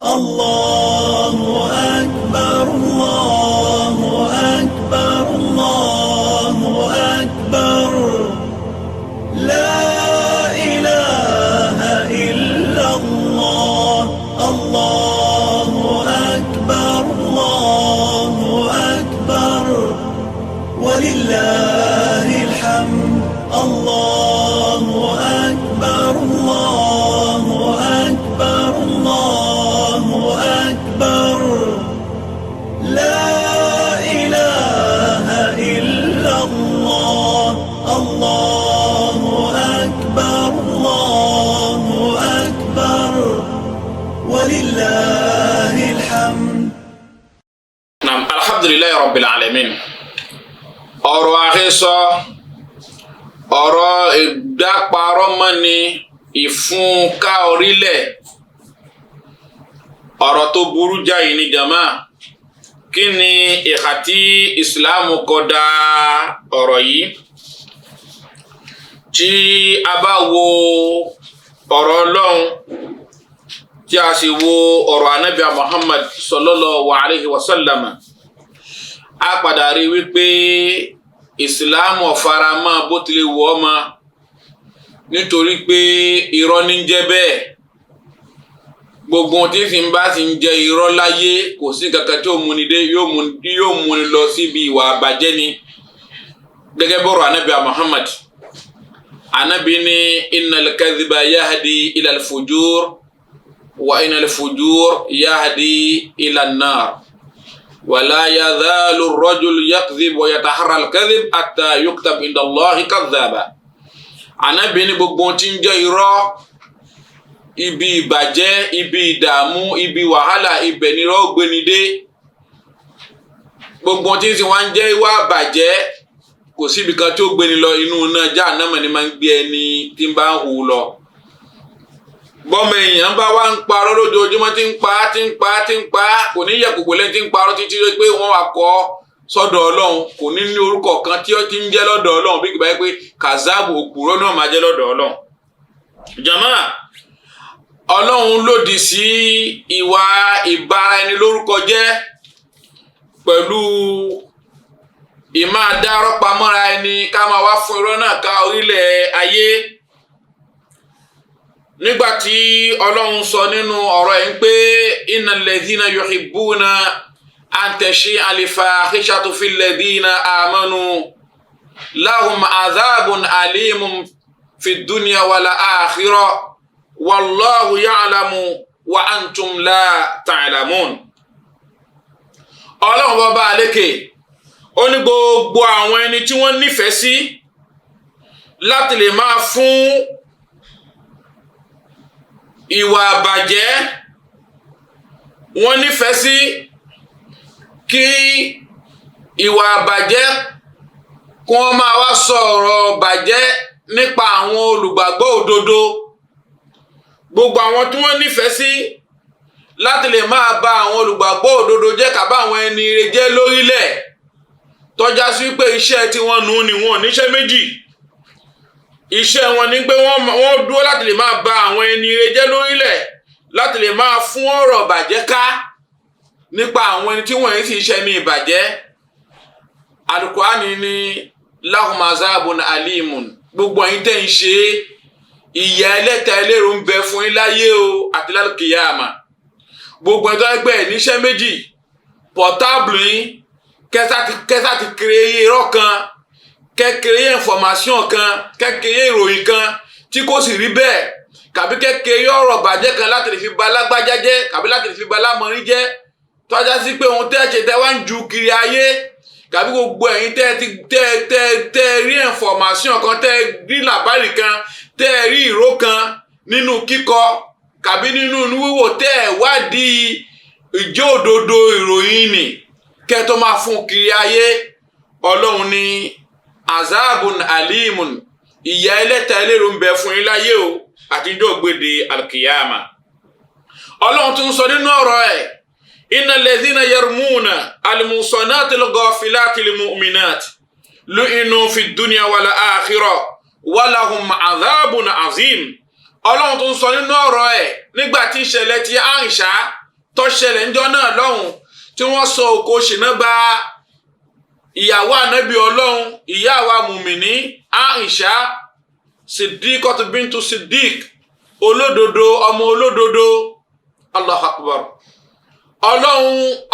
الله أكبر، الله أكبر، الله أكبر، لا إله إلا الله، الله أكبر، الله أكبر، ولله الحمد، الله أكبر، الله أكبر، الله أكبر، لا إله إلا الله، الله أكبر، الله أكبر، ولله الحمد. Naam, alhamdulilayi rabbil alamin. Ọ̀rọ̀ àhesọ, ọ̀rọ̀ ìdáparọ́mọ́ni, ìfúnká orílẹ̀, ọ̀rọ̀ tó burú jáì ní jama. Kí ni ìhà tí ìsìláàmù kọ dá ọ̀rọ̀ yìí? Tí a bá wo ọ̀rọ̀ Ọlọ́run, tí a sì wo ọ̀rọ̀ Anabi Muhammad sallallahu alayhi wa sallam, a padà rí wípé ìsìláàmù ò faramọ́ bó tilẹ̀ wù ọ́ mọ́, nítorí pé irọ́ ní jẹ́ bẹ́ẹ̀. Gbogbo ohun tí sì ń bá sì ń jẹ́ irọ́ láyé, kò sí kankan tí ó múni dé, yóò múni lọ síbi ìwà àbàjẹ́ ni. Gẹ́gẹ́ bọ́rọ̀ Anabi Muhammad, Anabi ní innal kadhiba yahdi ilal fujur wa innal fujur yahdi ilan nar wala yazalu rajul yakdhib wa yataharra al-kadhib hatta yuktab inda Allahi kadhaba. Anabi ní gbogbo ohun tí ń jẹ́ irọ́, ibi ìbàjẹ́, ibi ìdààmú, ibi wàhálà, ibẹ̀ ni irọ́ gbéni dé. Gbogbo ohun tí ń sì wá ń jẹ́ ìwà àbàjẹ́, kò síbi kan tí ó gbéni lọ, inú náà Jahannama ni máa ń gbé ẹni tí ń bá ń hù lọ. Bọ́mọ èèyàn bá wá ń parọ́ lójoojúmọ́, tí ń pa, tí ń pa, tí ń pa, kò ní yẹ kòkò lẹ́ni tí ń parọ́ títí pé wọ́n wá kọ́ sọ́dọ̀ Ọlọ́run. Kò ní ní orúkọ kan tí ó ti ń jẹ́ lọ́dọ̀ Ọlọ́run bí kìbáyé pé kazabu, òpùrọ́ náà máa jẹ́ lọ́dọ̀ Ọlọ́run. Jàmá, Ọlọ́run lòdì sí ìwà ìbára ẹni lórúkọ jẹ́ pẹ̀lú ìmáa dárọ́ pamọ́ra ẹni, ká máa wá fún irọ́ náà ká orílẹ̀ ayé. Nígbà tí Ọlọ́run sọ nínú ọ̀rọ̀ ẹ̀ ń pé innal ladhina yuhibbuna an tashi'a al-fahishatu fil ladhina amanu lahum adhabun alimun fid dunya wal akhirah wallahu ya'lamu wa antum la ta'lamun. Ọlọ́run bọba àlékè ó ní gbogbo àwọn ẹni tí wọ́n nífẹ̀ẹ́ sí láti lè máa fún ìwà àbàjẹ́, wọ́n nífẹ̀ẹ́ sí kí ìwà àbàjẹ́ kí wọ́n máa wá sọ̀rọ̀ bàjẹ́ nípa àwọn olùgbàgbọ́ òdodo, gbogbo àwọn tí wọ́n nífẹ̀ẹ́ sí láti lè máa ba àwọn olùgbàgbọ́ òdodo jẹ́ kàbá àwọn ẹni ire jẹ́ lórílẹ̀, tọ́já sí pé iṣẹ́ tí wọ́n nù ní wọn níṣẹ́ méjì, iṣẹ́ wọn ni pé wọ́n dúró láti lè máa ba àwọn ẹni ire jẹ́ lórílẹ̀, láti lè máa fún ọ̀rọ̀ bàjẹ́ ká nípa àwọn ẹni tí wọ́n yìí sì ṣe ní ìbàjẹ́. Alukurani ní lahum azabun alimun, gbogbo ẹ̀yin tẹ́ ń ṣe, ìyà ẹlẹ́ta ẹlẹ́rù ń bẹ fún yín láyé o àti lálùkìyàmà. Gbogbo ẹ̀tọ́ ẹgbẹ́ ẹ̀ níṣẹ́ méjì, portable yín, kẹsà ti créer irọ́ kan, kẹ́kẹ́rẹ́ information kan, kẹ́kẹ́rẹ́ ìròyìn kan tí kò sì rí bẹ́ẹ̀, kàbí kẹ́kẹ́rẹ́ ọ̀rọ̀ bàjẹ́ kan láti lè fi ba lágbájá jẹ́, kàbí láti lè fi ba lámọ̀rí jẹ́, tọ́já sí pé ohun tẹ́ ṣe tẹ́ wá ń ju kiri ayé, kàbí gbogbo ẹ̀yin tẹ́ ti tẹ́ tẹ́ tẹ́ rí information kan, tẹ́ rí làbárì kan, tẹ́ rí ìró kan nínú kíkọ kàbí nínú wíwò, tẹ́ wádìí ìjẹ́ òdodo ìròyìn nì kẹ́ tó máa fún kiri ayé, Ọlọ́run ní azabun alimun, ìyà ẹlẹ́ta ẹlẹ́rù ń bẹ fún yín láyé o àti ìjọ gbèdé alkiyama. Ọlọ́run tún sọ nínú ọ̀rọ̀ ẹ̀ innal ladhina yarmuna almusanati al-ghafilati al-mu'minati lu'inu fi dunya wal akhirah walahum adhabun azim. Ọlọ́run tún sọ nínú ọ̀rọ̀ ẹ̀ nígbà tí ìṣẹ̀lẹ̀ ti Aisha Tó ṣẹlẹ̀ ńjọ́ náà lọ́hùn tí wọ́n sọ òkò ṣìnà gba ìyàwó ànábì Ọlọ́run, ìyá wa mùmìnì Aisha Siddiqatu bintu Siddiq, olódodo ọmọ olódodo. Allahu Akbar. Ọlọ́run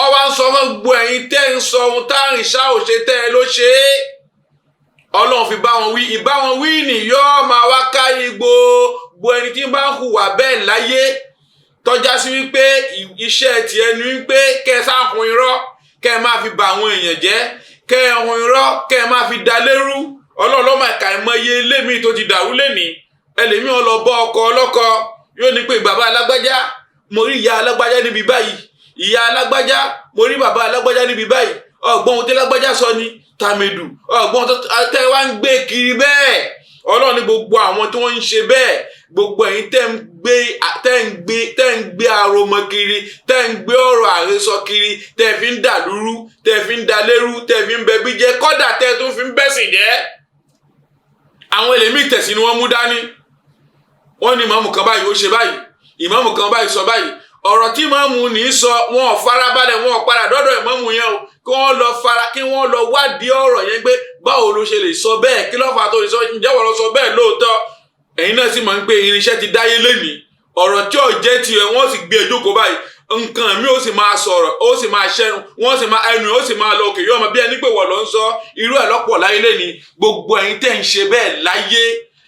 ọba ń sọ fún gbogbo ẹ̀yin tẹ́ ń sọ ohun tá Aisha ò ṣe tẹ́ ẹ ló ṣe é. Ọlọ́run fi bá wọn wí, ìbá wọn wí ni yóò máa wá kárí gbogbo ẹni tí ń bá ń hùwà bẹ́ẹ̀ láyé, tọ́já sí wípé iṣẹ́ tiẹ̀ ni wípé kẹ́ ẹ sáà hun irọ́, kẹ́ ẹ máa fi bà àwọn èèyàn jẹ́, kẹ́ ẹ hun irọ́, kẹ́ ẹ máa fi da lérú. Ọlọ́run ló máa kà ẹ́ mọ iye ilé mi tó ti dàrú lẹ́nìí. Ẹlẹ́mìí ó lọ bọ́ ọkọ ọlọ́kọ, yóò ní pé bàbá alágbájá, mo rí ìyá alágbájá níbi báyìí, ìyá alágbájá, mo rí bàbá alágbájá níbi báyìí, ọgbọ́n ohun tí lágbájá sọ ni tàmẹ̀dù, ọgbọ́n tó tẹ́ wá ń gbé kiri bẹ́ẹ̀. Ọlọ́run ní gbogbo àwọn tí wọ́n ń ṣe bẹ́ẹ̀, gbogbo ẹ̀yin tẹ́ ń gbé tẹ́ ń gbé tẹ́ ń gbé aromọ kiri, tẹ́ ń gbé ọ̀rọ̀ àhesọ kiri, tẹ́ fi ń dàlúrú, tẹ́ fi ń dalérú, tẹ́ fi ń bẹbí jẹ́, kọ́dà tẹ́ tún fi ń bẹ̀sìn jẹ́. Àwọn ẹlẹ́mìí tẹ̀sí ni wọ́n mú dání. Wọ́n ní ìmáàmù kan báyìí ó ṣe báyìí, ìmáàmù kan báyìí sọ báyìí. Ọ̀rọ̀ tí ìmáàmù ní sọ, wọn ò farabalẹ̀, wọn ò padà dọ́dọ̀ ìmáàmù yẹn o, kí wọ́n lọ fara kí wọ́n lọ wádìí ọ̀rọ̀ yẹn pé báwo ló ṣe lè sọ bẹ́ẹ̀, kí ló fà tó lè sọ, ǹjẹ́ wọ́n lọ sọ bẹ́ẹ̀ lóòótọ́? Ẹ̀yin náà sì mọ̀ ń pé irinṣẹ́ ti dáyé lénìí. Ọ̀rọ̀ tí ò jẹ́ tiẹ̀, wọ́n sì gbé e jókòó báyìí, nǹkan mi ó sì máa sọ̀rọ̀, ó sì máa ṣẹ́nu, wọ́n sì máa ẹnu ó sì máa lọ òkè, yóò máa bí ẹni pé wọ́n lọ ń sọ. Irú ẹ̀ lọ́pọ̀ láyé lénìí. Gbogbo ẹ̀yin tẹ́ ń ṣe bẹ́ẹ̀ láyé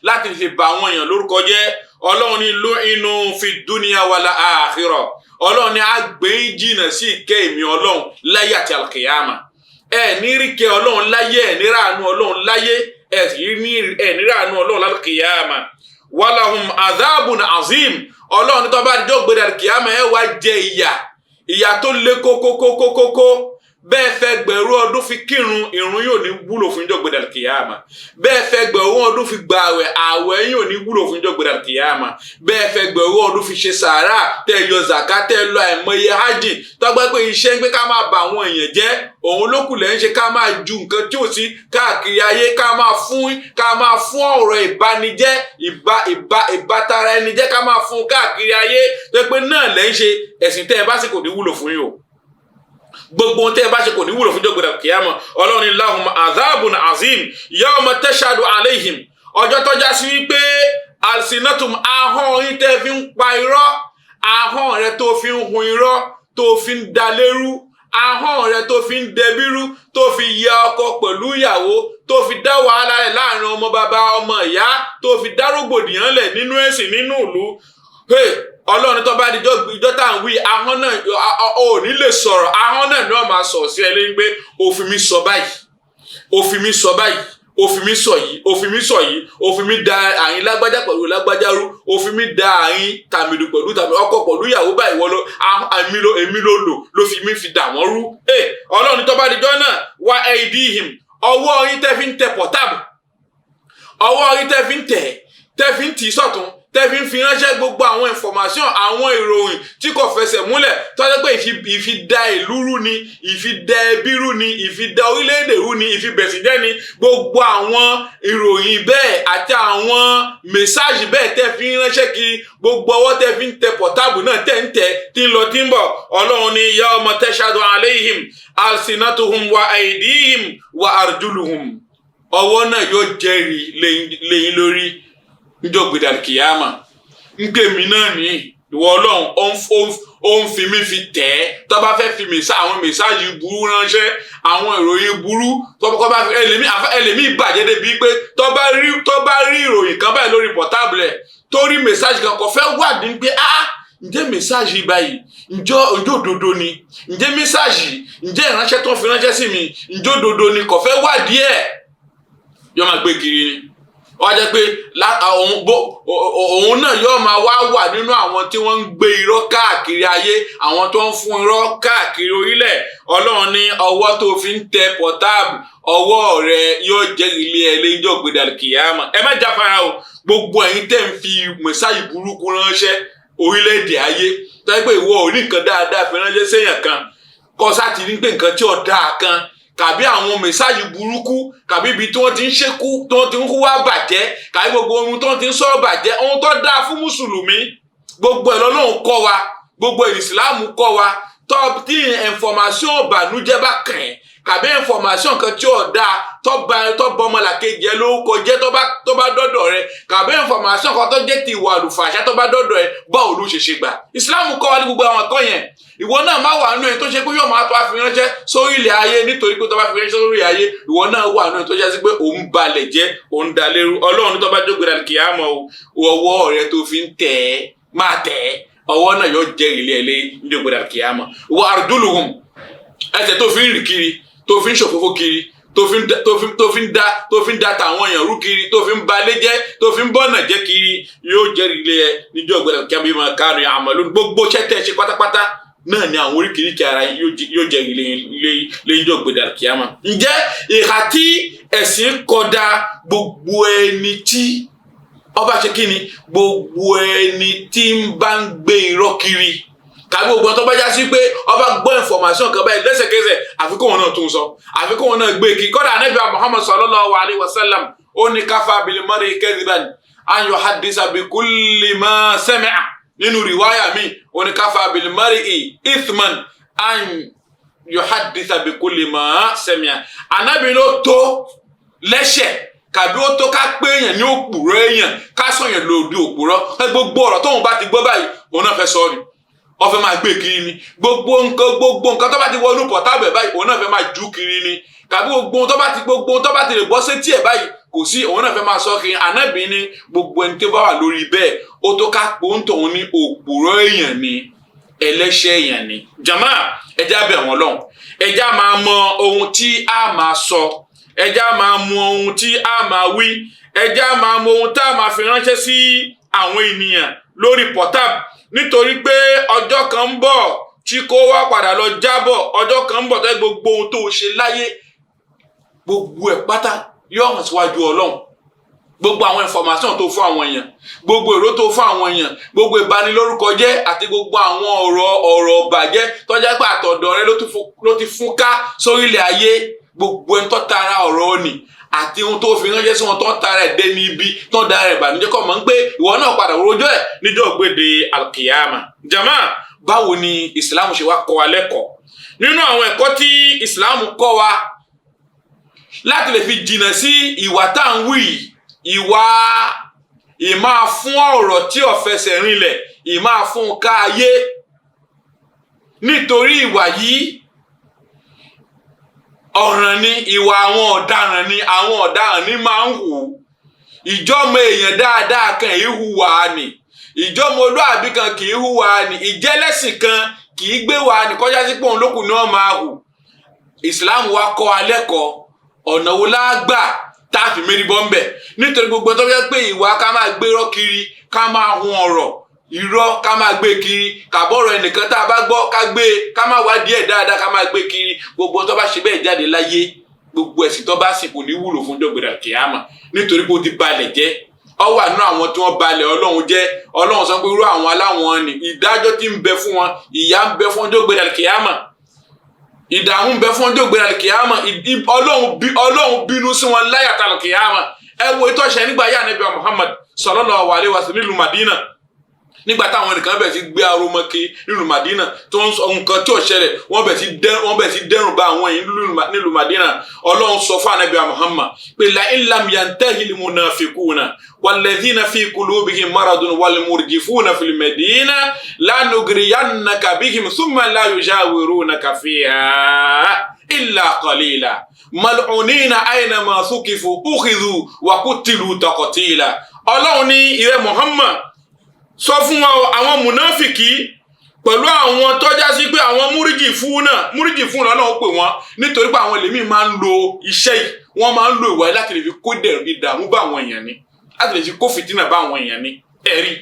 láti fi bà àwọn èèyàn lórúkọ jẹ́, Ọlọ́run ní lu'inu fi dunya wal akhirah. Ọlọ́run ní àgbé jìnnà sí ìkẹ́ èmi Ọlọ́run láyé àti alkiyama. Ẹ ní rí kẹ́ Ọlọ́run láyé, ẹ ní ráàánú Ọlọ́run láyé, ẹ sì ní ráàánú Ọlọ́run lálkiyama. Walahum adhabun azim. Ọlọ́run tó bá dijọ́ gbé alkiyama, ẹ wá jẹ ìyà, ìyà tó lé kókókókókó. Bẹ́ẹ̀ fẹ́ gbẹ̀rú ọdún fi kírun, ìrun yóò ní wúlò fún ìjọ gbẹdà kìyàmà. Bẹ́ẹ̀ fẹ́ gbẹ̀rú ọdún fi gba àwẹ̀, àwẹ̀ yóò ní wúlò fún ìjọ gbẹdà kìyàmà. Bẹ́ẹ̀ fẹ́ gbẹ̀rú ọdún fi ṣe sàárà, tẹ́ yọ zàká, tẹ́ lọ àìmọye hajj, tọ́gbẹ́ pé iṣẹ́ ń pé ká máa bà àwọn èèyàn jẹ́ òun ló kù lẹ́ ń ṣe, ká máa ju nǹkan tí ò sí káàkiri ayé, ká máa fún ọ̀rọ̀ ìbanijẹ́, ìbá ìbá ìbátara ẹni jẹ́, ká máa fún káàkiri ayé, tó pé náà lẹ́ ń ṣe ẹ̀sìn, tẹ́ ẹ bá sì kò ní wúlò fún yín o. Gbogbo ohun tẹ́ ẹ bá ṣe kò ní wúlò fún jọ́gbọ̀dà kìyàmọ̀. Ọlọ́run ní lahum adhabun azim yawma tashhadu alayhim. Ọjọ́ tọ́já sí wípé alsinatum, ahọ́n yín tẹ́ fi ń pa irọ́, ahọ́n rẹ tó fi ń hun irọ́, tó fi ń dalérú, ahọ́n rẹ tó fi ń dẹbírú, tó fi ya ọkọ pẹ̀lú ìyàwó, tó fi dá wàhálà rẹ̀ láàrin ọmọ bàbá, ọmọ ìyá, tó fi dá rògbòdìyàn lẹ̀ nínú ẹ̀sìn, nínú ìlú. Ọlọ́run tó bá di ìjọ tá à ń wí, ahọ́n náà ò ní lè sọ̀rọ̀, ahọ́n náà ni wọ́n máa sọ̀ sí ẹ lẹ́yìn pé òfin mi sọ báyìí, òfin mi sọ báyìí, òfin mi sọ yìí, òfin mi sọ yìí, òfin mi da àyín lágbájá pẹ̀lú lágbájá rú, òfin mi da àyín tàmìlù pẹ̀lú tàmìlù, ọkọ pẹ̀lú ìyàwó báyìí, wọ́n lọ èmi ló èmi ló lò ló fi mi fi dà wọ́n rú. Ọlọ́run tó bá di jọ́ náà, wa aidihim, ọwọ́ yín tẹ́ fi ń tẹ portable, ọwọ́ yín tẹ́ fi ń tẹ̀, tẹ́ fi ń tì í sọ̀tún, tẹ́ fi ń fi ránṣẹ́ gbogbo àwọn information, àwọn ìròyìn tí kò fẹsẹ̀ múlẹ̀, tó jẹ́ pé ìfi da ìlú rú ni, ìfi da ẹbí rú ni, ìfi da orílẹ̀-èdè rú ni, ìfi bẹ̀sìn jẹ́ ni, gbogbo àwọn ìròyìn bẹ́ẹ̀ àti àwọn message bẹ́ẹ̀ tẹ́ fi ń ránṣẹ́ kiri, gbogbo ọwọ́ tẹ́ fi ń tẹ portable náà, tẹ́ ń tẹ tí ń lọ tí ń bọ̀, Ọlọ́run ní yawma tashhadu alayhim alsinatuhum wa aydihim wa arjuluhum. Ọwọ́ náà yóò jẹ́rìí lẹ́yìn lórí níjọ́ gbèdà kìyàmà ń gbé mi náà ní ìwọ Ọlọ́run, ó ń fi mí fi tẹ̀ ẹ́. Tó bá fẹ́ fi message, àwọn message burú ránṣẹ́, àwọn ìròyìn burú, tó bá fi ẹlẹ́mìí bàjẹ́ débi pé tó bá rí ìròyìn kan báyìí lórí portable ẹ̀, tó rí message kan, kò fẹ́ wádìí pé, ah, ǹjẹ́ message báyìí, ǹjẹ́ òdodo ni? Ǹjẹ́ message, ǹjẹ́ ìránṣẹ́ tó ń fi ránṣẹ́ sí mi, ǹjẹ́ òdodo ni? Kò fẹ́ wádìí ẹ̀, yóò máa gbé kiri ni. Wọ́n á jẹ́ pé òun náà yóò máa wá wà nínú àwọn tí wọ́n ń gbé irọ́ káàkiri ayé, àwọn tó ń fún irọ́ káàkiri orílẹ̀. Ọlọ́run ní ọwọ́ tó fi ń tẹ portable, ọwọ́ rẹ yóò jẹ́ ilé ẹ lẹ́jọ́ gbẹdà kìyàmà. Ẹ má jáfara o. Gbogbo ẹ̀yin tẹ́ ń fi message burúkú ránṣẹ́ orílẹ̀-èdè ayé, tó yẹ pé ìwọ ò ní nǹkan dáadáa fi ránṣẹ́ séèyàn kan, kọ́ sá ti ní pé nǹkan tí ò dáa kan, kàbí àwọn message burúkú, kàbí ibi tí wọ́n ti ń ṣekú, tí wọ́n ti ń hùwà bàjẹ́, kàbí gbogbo ohun tí wọ́n ti ń sọ̀rọ̀ bàjẹ́, ohun tó dáa fún mùsùlùmí, gbogbo ẹ̀ lọ́lọ́run kọ́ wa. Gbogbo ìsìláàmù kọ́ wa tọ́ tí information ìbànújẹ́ bá kàn ẹ́ kàbí information kan tí ò dáa tó bá ọmọlàkejì ẹ lórúkọ jẹ́ tó bá dọ́dọ̀ rẹ, kàbí information kan tó jẹ́ ti ìwà àlùfàṣà tó bá dọ́dọ̀ ẹ, báwo ló ṣe ṣe gbà? Ìsìláàmù kọ́ wa ní gbogbo àwọn ẹ̀kọ́ yẹn. Ìwọ náà má wà nínú ẹni tó ṣe pé yóò máa tó àfi ránṣẹ́ sórí ilẹ̀ ayé, nítorí pé tó bá fi ránṣẹ́ sórí ilẹ̀ ayé, ìwọ náà wà nínú ẹni tó ṣe sí pé òun balẹ̀ jẹ́, òun dalérú. Ọlọ́run tó bá jókòó dàlù kìámọ̀ o, ọwọ́ rẹ tó fi ń tẹ̀ ẹ́ máa tẹ̀ ẹ́, ọwọ́ náà yóò jẹ́ ilé ẹ̀ lé níjókòó dàlù kìámọ̀. Wọ àrùdúlùhùn, ẹsẹ̀ tó fi ń rìn kiri, tó fi ń ṣòfófó kiri, tó fi ń da tàwọn èèyàn rú kiri, tó fi ń balẹ̀ jẹ́, tó fi ń bọ̀nà jẹ́ kiri, yóò jẹ́ ilé ẹ̀ níjọ́ gbẹdọ̀ kí a bí máa kánú àmọ́ gbogbo ṣẹ́tẹ̀ ṣe pátápátá náà ni àwọn oríkèéríkèé ara yóò jẹ́ ilé níjọ́ gbẹdọ̀ kíámà. Ǹjẹ́ ìhà tí ẹ̀sìn kọ̀dà gbogbo ẹni tí ọba ṣe kí ni, gbogbo ẹni tí ń bá ń gbé irọ́ kiri, tàbí gbogbo tó bá já sí pé ọba gbọ́ information kan báyìí lẹ́sẹ̀kẹsẹ̀ àfikún wọn náà tún sọ, àfikún wọn náà gbé kí. Kọ́dà Ànábì Muhammad sallallahu alayhi wa sallam ó ní kafa bil mar'i kadhiban an yuhaddisa bi kulli ma sami'a. Nínú rìwáyà mi ó ní kafa bil mar'i ithman an yuhaddisa bi kulli ma sami'a. Ànábì ló tó lẹ́sẹ̀ kàbí ó tó ká pé èèyàn ní òpùrọ́, èèyàn ká sọ̀yàn lòdì òpùrọ́. Gbogbo ọ̀rọ̀ tóun bá ti gbọ́ báyìí òun náà fẹ́ sọ ni, wọ́n fẹ́ máa gbé kiri ni. Gbogbo nǹkan tó bá ti wọnú pọ̀tábẹ̀ báyìí òun náà fẹ́ máa jù kiri ni. Kàbí gbogbo tó bá ti lè bọ́ sétí ẹ̀ báyìí kò sí, òun náà fẹ́ máa sọ kiri. Ànábì ní gbogbo ẹni tó bá wà lórí bẹ́ẹ̀ ó tó ká pòńtòun ní òpùrọ́ èèyàn ni, ẹlẹ́ṣẹ̀ èèyàn ni. Jàmá, ẹjá bẹ̀ wọ́n lọ́hùn, ẹjá máa mọ ohun tí a máa sọ, ẹjá máa mọ ohun tí a máa wí, ẹjá máa mọ ohun tá a máa fi ránṣẹ́ sí àwọn ènìyàn lórí pọ̀táb, nítorí pé ọjọ́ kan ń bọ̀ tí kò wá padà lọ jábọ̀. Ọjọ́ kan ń bọ̀ tó gbogbo ohun tó ṣe láyé gbogbo ẹ̀ pátá yóò hàn síwájú Ọlọ́run. Gbogbo àwọn information tó fún àwọn èèyàn, gbogbo èrò tó fún àwọn èèyàn, gbogbo ìbanilórúkọ jẹ́ àti gbogbo àwọn ọ̀rọ̀ bàjẹ́ tó jẹ́ pé àtọ̀dọ̀ rẹ ló ti fún ká sórí ilẹ̀ ayé, gbogbo ẹni tó tara ọ̀rọ̀ òní àti ohun tó fi ránṣẹ́ sí wọn tó ń tara ẹ̀ dé ní ibi tó ń dara ẹ̀ bànújẹ́ kọ́ mọ̀ ń pé ìwọ náà padà rojọ́ ẹ̀ níjọ́ gbèdé alkiyama. Jama, báwo ni ìsìláàmù ṣe wá kọ́ wa lẹ́kọ̀ọ́? Nínú àwọn ẹ̀kọ́ tí ìsìláàmù kọ́ wa láti lè fi jìnnà sí ìwà tá à ń wí, ìwà ìmáa fún ọ̀rọ̀ tí ò fẹsẹ̀ rinlẹ̀, ìmáa fún ká ayé, nítorí ìwà yìí ọ̀ràn ni, ìwà àwọn ọ̀daràn ni, àwọn ọ̀daràn ni máa ń hù. Ìjọ́mọ èèyàn dáadáa kan kì í hùwà ni, ìjọ́mọ olúàbí kan kì í hùwà ni, ìjẹ́lẹ́sìn kan kì í gbé wà ní kọjá sí pé òun lókùn ni wọ́n máa hù. Ìsìláàmù wa kọ́ alẹ́ kọ́ ọ̀nà wo la gbà tá a fi mérí bọ́ ń bẹ̀, nítorí gbogbo tó fẹ́ pé ìwà ká máa gbérọ́ kiri, ká máa hun ọ̀rọ̀ irọ́, ká máa gbé kiri, kàbọ̀rọ̀ ẹnìkan tá a bá gbọ́ ká gbé, ká máa wá díẹ̀ dáadáa ká máa gbé kiri, gbogbo tó bá ṣe bẹ́ẹ̀ jáde láyé, gbogbo ẹ̀sìn tó bá sì kò ní wúlò fún jọ̀gbẹ̀dà kìámà, nítorí pé ó ti balẹ̀ jẹ́. Ó wà nínú àwọn tí wọ́n balẹ̀ Ọlọ́run jẹ́. Ọlọ́run sọ pé irú àwọn aláwọn ni ìdájọ́ tí ń bẹ fún wọn, ìyà ń bẹ fún jọ̀gbẹ̀dà kìámà, ìdààmú ń bẹ fún jọ̀gbẹ̀dà kìámà, Ọlọ́run bínú sí wọn láyàtà kìámà. Ẹ wo ìtọ́ṣẹ nígbà yá Ànábì Muhammad sallallahu alaihi wasallam nílùú Madina, nígbà táwọn nìkan bẹ̀rẹ̀ sí gbé aromọke nílùú Madina tó ń sọ nǹkan tí ò ṣẹlẹ̀, wọ́n bẹ̀rẹ̀ sí dẹ́rùn bá àwọn yìí nílùú Madina. Ọlọ́run sọ fún Ànábì Muhammad pé la in lam yantahil munafiquna walladhina fi qulubihim maradun wal murjifuna fil madina lanugriyannaka bihim thumma la yujawirunaka fiha illa qalila mal'unina aynama thuqifu ukhidhu wa qutilu taqtila. Ọlọ́run ní ìrẹ́ Muhammad sọ fún wa àwọn mùnáfìkì pẹ̀lú àwọn tọ́já sí pé àwọn múríjì fún náà náà pè wọ́n, nítorí pé àwọn ẹlòmíì máa ń lo iṣẹ́ yìí, wọ́n máa ń lo ìwà yìí láti lè fi kó ìdààmú bá àwọn èèyàn ni, láti lè fi kó fìtínà bá àwọn èèyàn ni. Ẹ̀rí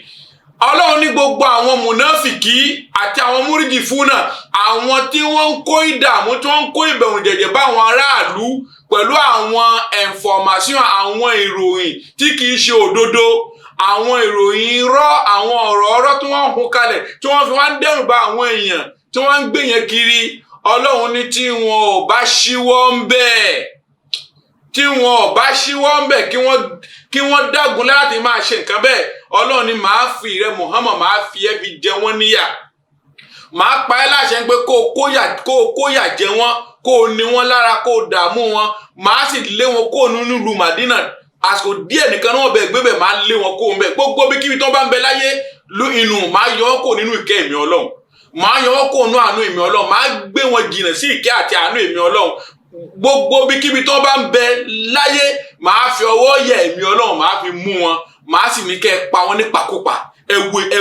Ọlọ́run ní gbogbo àwọn mùnáfìkì àti àwọn múríjì fún náà, àwọn tí wọ́n ń kó ìdààmú, tí wọ́n ń kó ìbẹ̀rù jẹ̀jẹ̀ bá àwọn aráàlú pẹ̀lú àwọn ẹ̀nfọ̀másíọ̀n, àwọn ìròyìn tí kìí ṣe òdodo, àwọn ìròyìn irọ́, àwọn ọ̀rọ̀ ọ̀rọ̀ tí wọ́n ń hun kalẹ̀, tí wọ́n fi wá ń dẹ́rù ba àwọn èèyàn, tí wọ́n ń gbé yẹn kiri. Ọlọ́run ní tí wọn ò bá ṣíwọ́ ń bẹ̀, tí wọn ò bá ṣíwọ́ ń bẹ̀, kí wọ́n dágun láti máa ṣe nǹkan bẹ́ẹ̀, Ọlọ́run ní màá fi ìrẹ́ Muhammad, màá fi ẹ́ fi jẹ wọ́n níyà. Màá pa ẹ́ láṣẹ pé kó o kóyà jẹ wọ́n, kó o ní wọ́n lára, kó o dààmú wọn. Màá sì lé wọn kó o nínú ìlú Màdínà. Àsìkò díẹ̀ nìkan náà bẹ̀ gbé bẹ̀, máa lé wọn kó o bẹ̀. Gbogbo bí kíbi tó bá ń bẹ láyé inú, màá yọ ọ́ kó nínú ìkẹ́ èmi Ọlọ́run, màá yọ ọ́ kó nínú àánú èmi Ọlọ́run, màá gbé wọn jìnnà sí ìkẹ́ àti àánú èmi Ọlọ́run. Gbogbo bí kíbi tó bá ń bẹ láyé, màá fi ọwọ́ yẹ èmi Ọlọ́run, màá fi mú wọn, màá sì ní kẹ́ ẹ pa wọn nípakúpa. Ẹ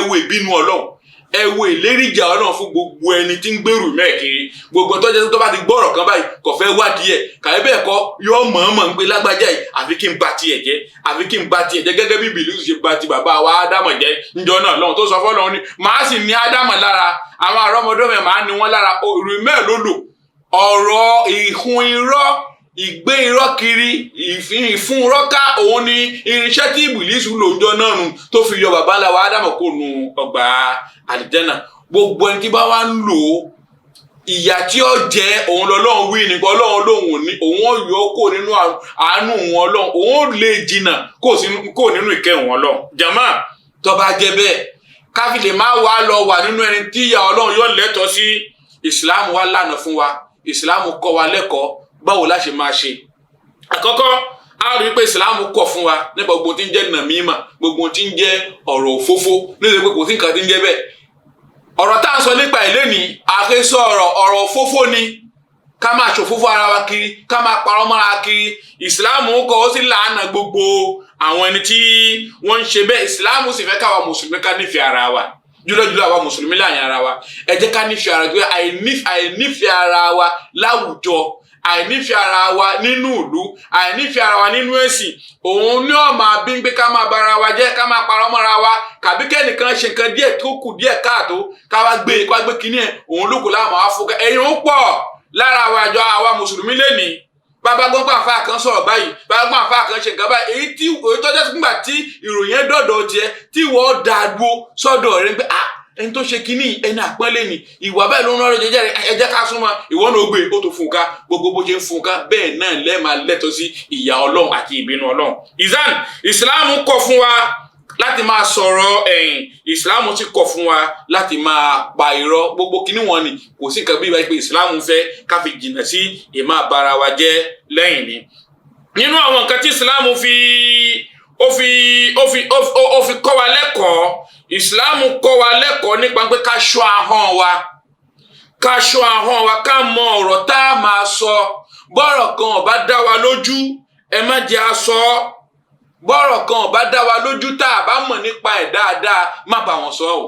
wo ìbínú Ọlọ́run, ẹ wo ìléríjà Ọlọ́run fún gbogbo ẹni tí ń gbèrú mẹ́ẹ̀kiri. Gbogbo tó jẹ́ tó bá ti gbọ́rọ̀ kan báyìí kò fẹ́ wádìí ẹ̀, kàwé bẹ́ẹ̀ kọ́ yọ mọ̀ọ́mọ̀ ń pé lágbájá yìí, àfi kí n ba tiẹ̀ jẹ́, àfi kí n ba tiẹ̀ jẹ́, gẹ́gẹ́ bí Bìlísù ṣe ba ti bàbá wa Ádámọ̀ jẹ́ níjọ́ náà lọ́hùn tó sọ fọ́lọ́hun ni màá sì ní Ádámọ̀ lára, àwọn àrọ́mọdọ́mọ màá ní wọn lára. Ìrù mẹ́ẹ̀ ló lò ọ̀rọ̀ ìhun irọ́, ìgbé irọ́ kiri, ìfún rọ́ká. Òun ni irinṣẹ́ tí Ìbílísù lò ń jọ náà nù tó fi yọ bàbá ńlá wa Ádámù kó nu ọgbà àlìjẹ́nà. Gbogbo ẹni tí bá wá ń lò ó, ìyà tí ó jẹ òun lọ́lọ́run wí nípa Ọlọ́run lòun ní òun ó yọ kó nínú àánú òun Ọlọ́run, òun ó lè jìnnà kó nínú ìkẹ́ òun Ọlọ́run. Jàmá, tó bá jẹ́ bẹ́ẹ̀, káfí lè má wá lọ wà nínú ẹni tí ìyà Ọlọ́run yóò lẹ́tọ̀ọ́ sí. Ìsìláàmù wa lànà fún wa, ìsìláàmù kọ́ wa lẹ́kọ̀ọ́ báwo la ṣe máa ṣe. Àkọ́kọ́, a rí i pé ìsìláàmù kọ̀ fún wa nípa gbogbo tí ń jẹ́ nàmímà, gbogbo tí ń jẹ́ ọ̀rọ̀ òfófó, nítorí pé kò sí nǹkan tí ń jẹ́ bẹ́ẹ̀. Ọ̀rọ̀ tá à ń sọ nípa ìlé ní àhesọ ọ̀rọ̀, ọ̀rọ̀ òfófó ni ká máa ṣòfófó ara wa kiri, ká máa parọ́ mọ́ra kiri. Ìsìláàmù kọ̀, ó sì làánà gbogbo àwọn ẹni tí wọ́n ń ṣe bẹ́ẹ̀. Ìsìláàmù sì fẹ́ káwa mùsùlùmí ká nífẹ̀ẹ́ ara wa, jùlọjùlọ àwa mùsùlùmí láàyè ara wa. Ẹ jẹ́ ká nífẹ̀ẹ́ ara wa. Àìnífẹ̀ẹ́ ara wa láwùjọ, àìnífẹ̀ẹ́ ara wa nínú ìlú, àìnífẹ̀ẹ́ ara wa nínú ẹ̀sìn, òun ní ó máa bí pé ká máa bara wa jẹ́, ká máa parọ́ mọ́ra wa, kàbí kẹ́nìkan ṣe nǹkan díẹ̀ tó kù díẹ̀ káàtó, ká wá gbé ká gbé kinní ẹ̀, òun ló kù láwọn afọkẹ́. Ẹ̀yin ó pọ̀ lára àwa àjọ àwa mùsùlùmí lénìí. Bàbá gbọ́n àfa kan sọ̀rọ̀ báyìí, bàbá gbọ́n àfa kan ṣe nǹkan báyìí, èyí tí èyí tọ́jú nígbà tí ìròyìn ẹ̀ dọ̀dọ̀ tiẹ̀ tí wọ́n dá dúró sọ́dọ̀ rẹ̀ pé ah, ẹni tó ṣe kínní, ẹni àpọ́nlé ni, ìwà bẹ́ẹ̀ ló ń rọrùn jẹjẹrẹ, ẹ jẹ́ ká súnmọ́. Ìwọ náà ó gbé ó tó fún un ká. Gbogbo bó ṣe ń fún un ká bẹ́ẹ̀ náà lẹ́ẹ̀ lẹ́tọ̀ọ́ sí ìyà Ọlọ́run àti ìbínú Ọlọ́run. Ìzán, ìsìláàmù kọ̀ fún wa láti máa sọ̀rọ̀ ẹ̀yìn, ìsìláàmù sì kọ̀ fún wa láti máa pa irọ́. Gbogbo kínní wọn ni kò sí nǹkan bí ìbáyìí pé ìsìláàmù fẹ́ ká fi jìnnà sí ìmá bara wa jẹ́ lẹ́yìn ni. Nínú àwọn nǹkan tí ìsìláàmù fi ó fi ó fi ó fi kọ́ wa lẹ́kọ̀ọ́, ìsìláàmù kọ́ wa lẹ́kọ̀ọ́ nípa pé ká ṣọ́ ahọ́n wa, ká ṣọ́ ahọ́n wa, ká mọ ọ̀rọ̀ tá a máa sọ. Bọ́rọ̀ kan ò bá dá wa lójú, ẹ má jẹ́ a sọ ọ́. Bọ́rọ̀ kan ò bá dá wa lójú, tá a bá mọ̀ nípa ẹ̀ dáadáa, má bá wọn sọ ọ́.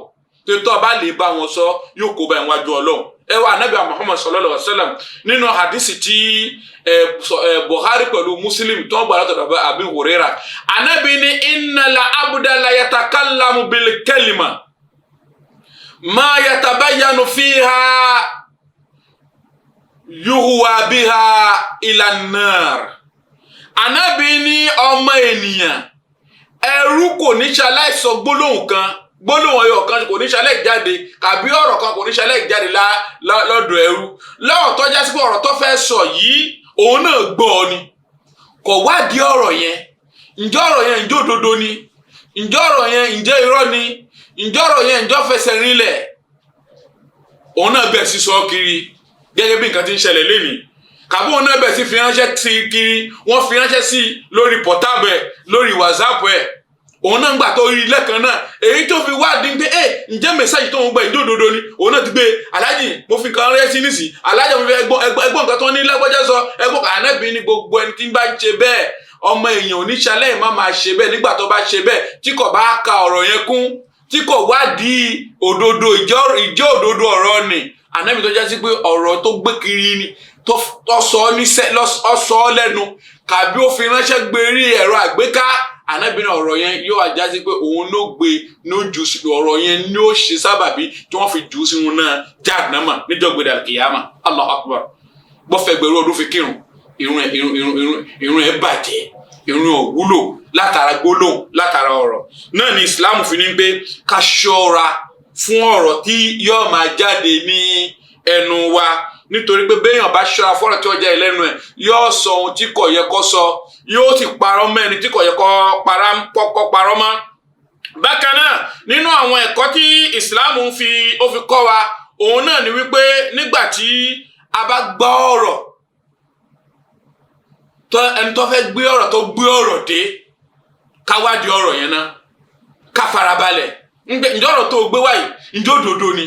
Tó bá lè bá wọn sọ, yóò kó bá ẹ̀ wájú Ọlọ́run. Ẹ wá Ànábì Muhammad sallallahu alaihi wasallam nínú hadisi tí Bukhari pẹ̀lú Muslim tó ń gbà látọ̀dọ̀ Abi Huraira. Ànábì ní innal abda la yatakallamu bil kalima ma yatabayyanu fiha yuhwa biha ila an-nar. Ànábì ní ọmọ ènìyàn ẹrú kò ní ṣaláìsọ gbólóhùn kan, gbólóhùn ọyọ kan kò ní ṣalẹ̀ jáde, kàbí ọ̀rọ̀ kan kò ní ṣalẹ̀ jáde lọ́dọ̀ ẹrú lọ́rọ̀ tó já sí pé ọ̀rọ̀ tó fẹ́ sọ yìí, òun náà gbọ́ ọ ni, kò wádìí ọ̀rọ̀ yẹn. Ǹjẹ́ ọ̀rọ̀ yẹn, ǹjẹ́ òdodo ni? Ǹjẹ́ ọ̀rọ̀ yẹn, ǹjẹ́ irọ́ ni? Ǹjẹ́ ọ̀rọ̀ yẹn, ǹjẹ́ fẹsẹ̀ rinlẹ̀? Òun náà bẹ̀ sí sọ kiri gẹ́gẹ́ bí nǹkan ti ń ṣẹlẹ̀ lénìí, kàbí òun náà bẹ̀ sí fi ránṣẹ́ sí kiri, wọ́n fi ránṣẹ́ sí lórí portable ẹ̀, lórí WhatsApp ẹ̀. Òun náà ń gbà tó rí lẹ́ẹ̀kan náà, èyí tó fi wádìí pé ẹ ǹjẹ́ message tó ń gbà, ǹjẹ́ òdodo ni? Òun náà ti gbé, aláàjì, mo fi nǹkan rẹ́ sí nísì, aláàjì, mo fi ẹgbọ́n ẹgbọ́n nǹkan tó ní lágbájá sọ ẹgbọ́n. Ànábì ní gbogbo ẹni tí ń bá ń ṣe bẹ́ẹ̀, ọmọ èèyàn oníṣàlẹ̀ má máa ṣe bẹ́ẹ̀. Nígbà tó bá ṣe bẹ́ẹ̀, tí kò bá ka ọ̀rọ̀ yẹn kún, tí kò wádìí òdodo, ìjẹ́ òdodo ọ̀rọ̀ ni, Ànábì tó jásí pé ọ̀rọ̀ tó gbé kiri ni, tó sọ ọ́ lẹ́nu, kàbí ó fi ránṣẹ́ gbé rí ẹ̀rọ àgbéká, Ànábì náà ọ̀rọ̀ yẹn yóò wá jásí pé òun ló gbé ní ó jù ọ̀rọ̀ yẹn ní ó ṣe sábàbí tí wọ́n fi jù ú sínú náà Jahannama níjọ́ gbẹdẹ kìyàmà. Allahu Akbar. Gbọ́fẹ̀gbẹ̀rún ọdún fi kírun, irun ẹ̀ irun irun irun irun ẹ̀ bàjẹ́, irun ò wúlò látara gbólóhùn, látara ọ̀rọ̀ náà ni. Islam fi ní pé ká ṣọ́ra fún ọ̀rọ̀ tí yóò máa jáde ní ẹnu wa, nítorí pé béèyàn bá ṣọ́ra fọ́rọ̀ tí ó jẹ́ ìlẹ́nu ẹ̀, yóò sọ ohun tí kò yẹ kó sọ, yóò sì parọ́ mọ́ ẹni tí kò yẹ kó parọ́ mọ́. Bákan náà, nínú àwọn ẹ̀kọ́ tí Islam fi ó fi kọ́ wa, Òun náà ni wípé nígbà tí a bá gbọ́ ọ̀rọ̀, ẹni tó fẹ́ gbé ọ̀rọ̀ tó gbé ọ̀rọ̀ dé, ká wádìí ọ̀rọ̀ yẹn náà, ká farabalẹ̀. Ǹjẹ́ ọ̀rọ̀ tó gbé wáyìí, ǹjẹ́ òdodo ni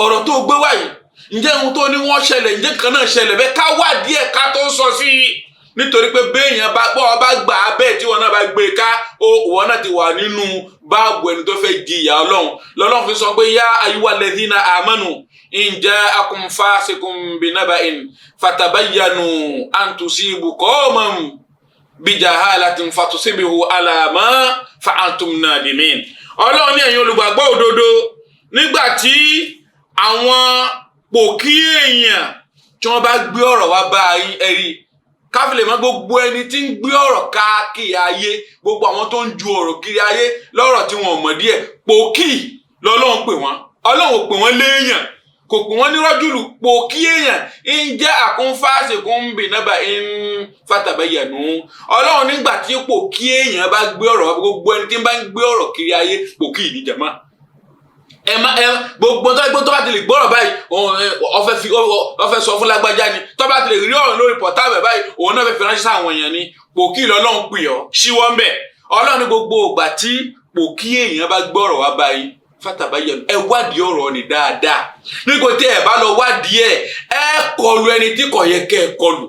ọ̀rọ̀ tó gbé wáyìí? Ǹjẹ́ ohun tó ní wọ́n ṣẹlẹ̀, ǹjẹ́ nǹkan náà ṣẹlẹ̀ bẹ́ẹ̀? Ká wádìí ẹ̀ ká tó sọ sí i, nítorí pé béèyàn bá gbọ́ ọ bá gbà á bẹ́ẹ̀, tí wọn náà bá gbé e ká, ó wọn náà ti wà nínú báàbù ẹni tó fẹ́ di ìyà Ọlọ́run. Lọ́lọ́run fi sọ pé yá ayyuha alladhina amanu in ja'akum fasiqun binaba'in fatabayyanu an tusibu qawman bijahalatin fatusibihu ala ma fa'altum nadimin. Ọlọ́run ní ẹ̀yin olùgbàgbọ́ òdodo, nígbà tí àwọn pòkí èèyàn tí wọ́n bá gbé ọ̀rọ̀ wá bá ẹ̀rí, káfílẹ̀ mọ́ gbogbo ẹni tí ń gbé ọ̀rọ̀ káàkiri ayé, gbogbo àwọn tó ń ju ọ̀rọ̀ kiri ayé lọ́rọ̀ tí wọn ò mọ̀ díẹ̀, pòkì lọ́lọ́run pè wọ́n. Ọlọ́run ò pè wọ́n léèyàn, kò pè wọ́n ní rọ́júlù. Pòkí èèyàn ń jẹ́ àkúnfàṣe kún ń bì náà bá ń fàtàbẹ̀yẹ̀nù. Ọlọ́run nígbà tí pòkí èèyàn bá gbé ọ̀rọ̀ wá, gbogbo ẹni tí ń bá ń gbé ọ̀rọ̀ kiri ayé, pòkì ìníjàmá ẹ má ẹ gbogbo tó gbogbo tó bá ti lè gbọ́rọ̀ báyìí, ọfẹ́ fi ọfẹ́ sọ fún lágbájá ni. Tó bá ti lè rí ọ̀rọ̀ lórí pọ̀táàbẹ̀ báyìí, òun náà fẹ́ fi ránṣẹ́ sáwọn èèyàn ni. Pòkí lọ́lọ́run pè ọ́ síwọ́ ń bẹ̀. Ọlọ́run ní gbogbo ìgbà tí pòkí èèyàn bá gbọ́rọ̀ wá báyìí, fàtàbáyọ, ẹ wádìí ọ̀rọ̀ ni dáadáa. Nígbà tí ẹ bá lọ wádìí ẹ, ẹ kọlu ẹni tí kò yẹ kẹ́ ẹ kọlù,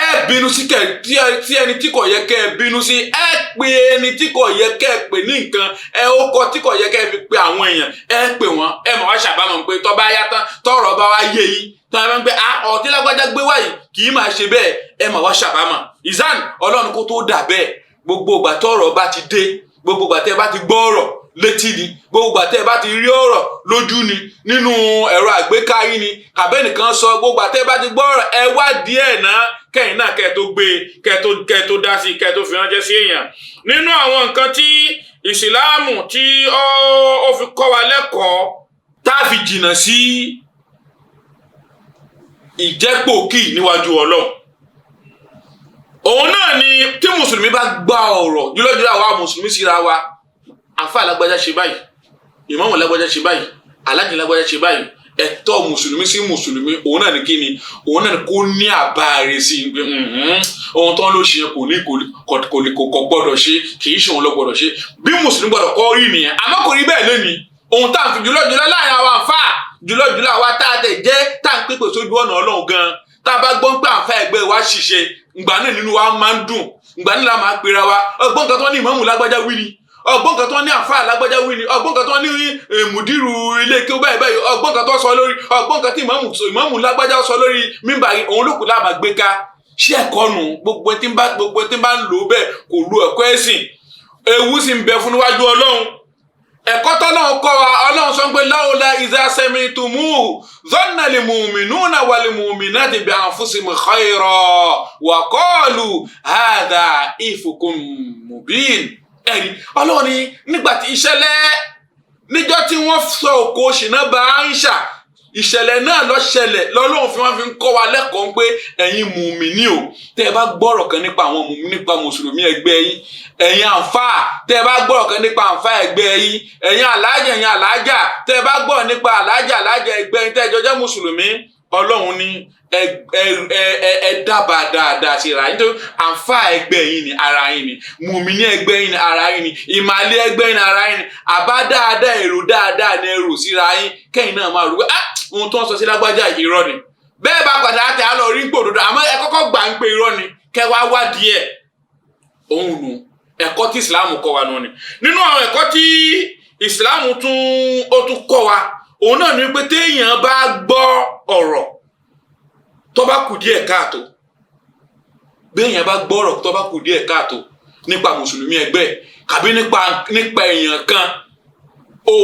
ẹ bínú sí tí ẹni tí kò yẹ kẹ́ ẹ bínú sí, ẹ pè ẹni tí kò yẹ kẹ́ ẹ pè ní nǹkan, ẹ ó kọ tí kò yẹ kẹ́ ẹ fi pe àwọn èèyàn, ẹ pè wọ́n. Ẹ mọ̀ wá ṣàbámọ̀ pé tọ́ bá yá tán, tọ́rọ̀ bá wá yé yín tọ́, ẹ máa ń pẹ́ ọtí lágbájá gbé wáyìí kì í máa ṣe bẹ́ẹ̀. Ẹ mọ̀ wá ṣàbámọ̀. Ìzán Ọlọ́run kó tó dà bẹ́ẹ̀, gbogbo ìgbà tọ́rọ̀ bá ti dé, gbogbo ìgbà tẹ́ bá ti gbọ́ ọ̀rọ̀ létí ni, gbogbo ìgbà tẹ́ bá ti rí ọ̀rọ̀ lójú ni, nínú ẹ̀rọ àgbéká yín ni, kàbẹ́nìkan sọ, gbogbo ìgbà tẹ́ bá ti gbọ́ ọ̀rọ̀, ẹ wádìí ẹ̀ náà kẹ́yìn náà kẹ́ tó gbé, kẹ́ tó dá sí, kẹ́ tó fi ránṣẹ́ sí èèyàn. Nínú àwọn nǹkan tí ìsìláàmù tí ó fi kọ́ wa lẹ́kọ̀ọ́ tá a fi jìnnà sí ìjẹ́pòkì níwájú Ọlọ́run, òun náà ni tí mùsùlùmí bá gbọ́ ọ̀rọ̀ jùlọ́jùlọ́, àwa mùsùlùmí síra wa, àfáà lágbájá ṣe báyìí, ìmáàmù lágbájá ṣe báyìí, alájì lágbájá ṣe báyìí, ẹ̀tọ́ mùsùlùmí sí mùsùlùmí òun náà ní kí ni? Òun náà ní kó ní àbá rẹ̀ sí i pé ohun tó ń lò ṣe yẹn kò ní kò gbọ́dọ̀ ṣe, kì í ṣe òun ló gbọ́dọ̀ ṣe. Bí mùsùlùmí gbọ́dọ̀ kọ́ rí nìyẹn. Àmọ́ kò rí bẹ́ẹ̀ lónìí. Ohun tá à ń fi jùlọ́jùlọ́ láàrin àwọn àfáà, jùlọ́jùlọ́ àwa tá a tẹ̀ jẹ́ tá à ń pèpè sójú ọ̀nà Ọlọ́run gan, tá a bá gbọ́ pé àfáà ẹgbẹ́ wa ṣìṣe, ìgbà náà nínú wa máa ń dùn, ìgbà náà la máa pera wa. Ọgbọ́n kan tó ní ìmáàmù lágbájá wí ni, ọgbọ́n kan tó ní àfáà lágbájá wí ni, ọgbọ́n kan tó ní mùdírù ilé kí ó báyìí báyìí, ọgbọ́n kan tó sọ lórí, ọgbọ́n kan tí ìmáàmù lágbájá sọ lórí mímbà, òun ló kù láàmà gbé ká. Ṣé ẹ̀kọ́ nù? Gbogbo tí ń bá ń lò bẹ́ẹ̀ kò lu ẹ̀kọ́ ẹ̀sìn, ewu sì ń bẹ fún níwájú Ọlọ́run. Ẹ̀kọ́ tọ́lọ́run kọ́ wa, Ọlọ́run sọ pé láwùlá idha sami'tumuhu dhanna al-mu'minuna wal-mu'minati bi anfusihim khayran wa qalu hadha ifkun mubin. Ẹ̀rí Ọlọ́run ni nígbà tí ìṣẹ̀lẹ̀ níjọ́ tí wọ́n sọ òkò ṣìnà bá Aisha, ìṣẹ̀lẹ̀ náà ló ṣẹlẹ̀, lọ́lọ́run fi wọ́n fi ń kọ́ wa lẹ́kọ̀ọ́ pé ẹ̀yin mùmíní o, tẹ́ ẹ bá gbọ́rọ̀ kan nípa àwọn mùmíní, nípa mùsùlùmí ẹgbẹ́ yín, ẹ̀yin àǹfàà, tẹ́ ẹ bá gbọ́rọ̀ kan nípa àǹfàà ẹgbẹ́ yín, ẹ̀yin alájà, ẹ̀yin alájà, tẹ́ ẹ bá gbọ́rọ̀ nípa alájà, alájà ẹgbẹ́ yín, tẹ́ ẹ jọ jẹ́ mùsùlùmí, Ọlọ́run ní ẹ dábàá dáadáa síra, nítorí àǹfàà ẹgbẹ́ yín ni ara yín ni, mùmíní ẹgbẹ́ yín ni ara yín ni, ìmàlẹ́ ẹgbẹ́ yín ni ara yín ni. Àbá dáadáa, èrò dáadáa ni èrò síra yín, kẹ́yìn náà máa rò pé ah, ohun tó ń sọ sí lágbájá irọ́ ni. Bẹ́ẹ̀ bá padà àti àlọ́ rí gbòdodo, àmọ́ ẹ kọ́kọ́ gbà ń pé irọ́ ni, kẹ́ wá wádìí ẹ̀. Òun nù ẹ̀kọ́ tí ìsìláàmù kọ́ wa nù ni. Nínú àwọn ẹ̀kọ́ tí ìsìláàmù tún ó tún kọ́ wa, òun náà ni pé téèyàn bá gbọ́ ọ̀rọ̀ tó bá kù díẹ̀ káàtó, béèyàn bá gbọ́ ọ̀rọ̀ tó bá kù díẹ̀ káàtó nípa mùsùlùmí ẹgbẹ́ kàbí nípa èèyàn kan, ó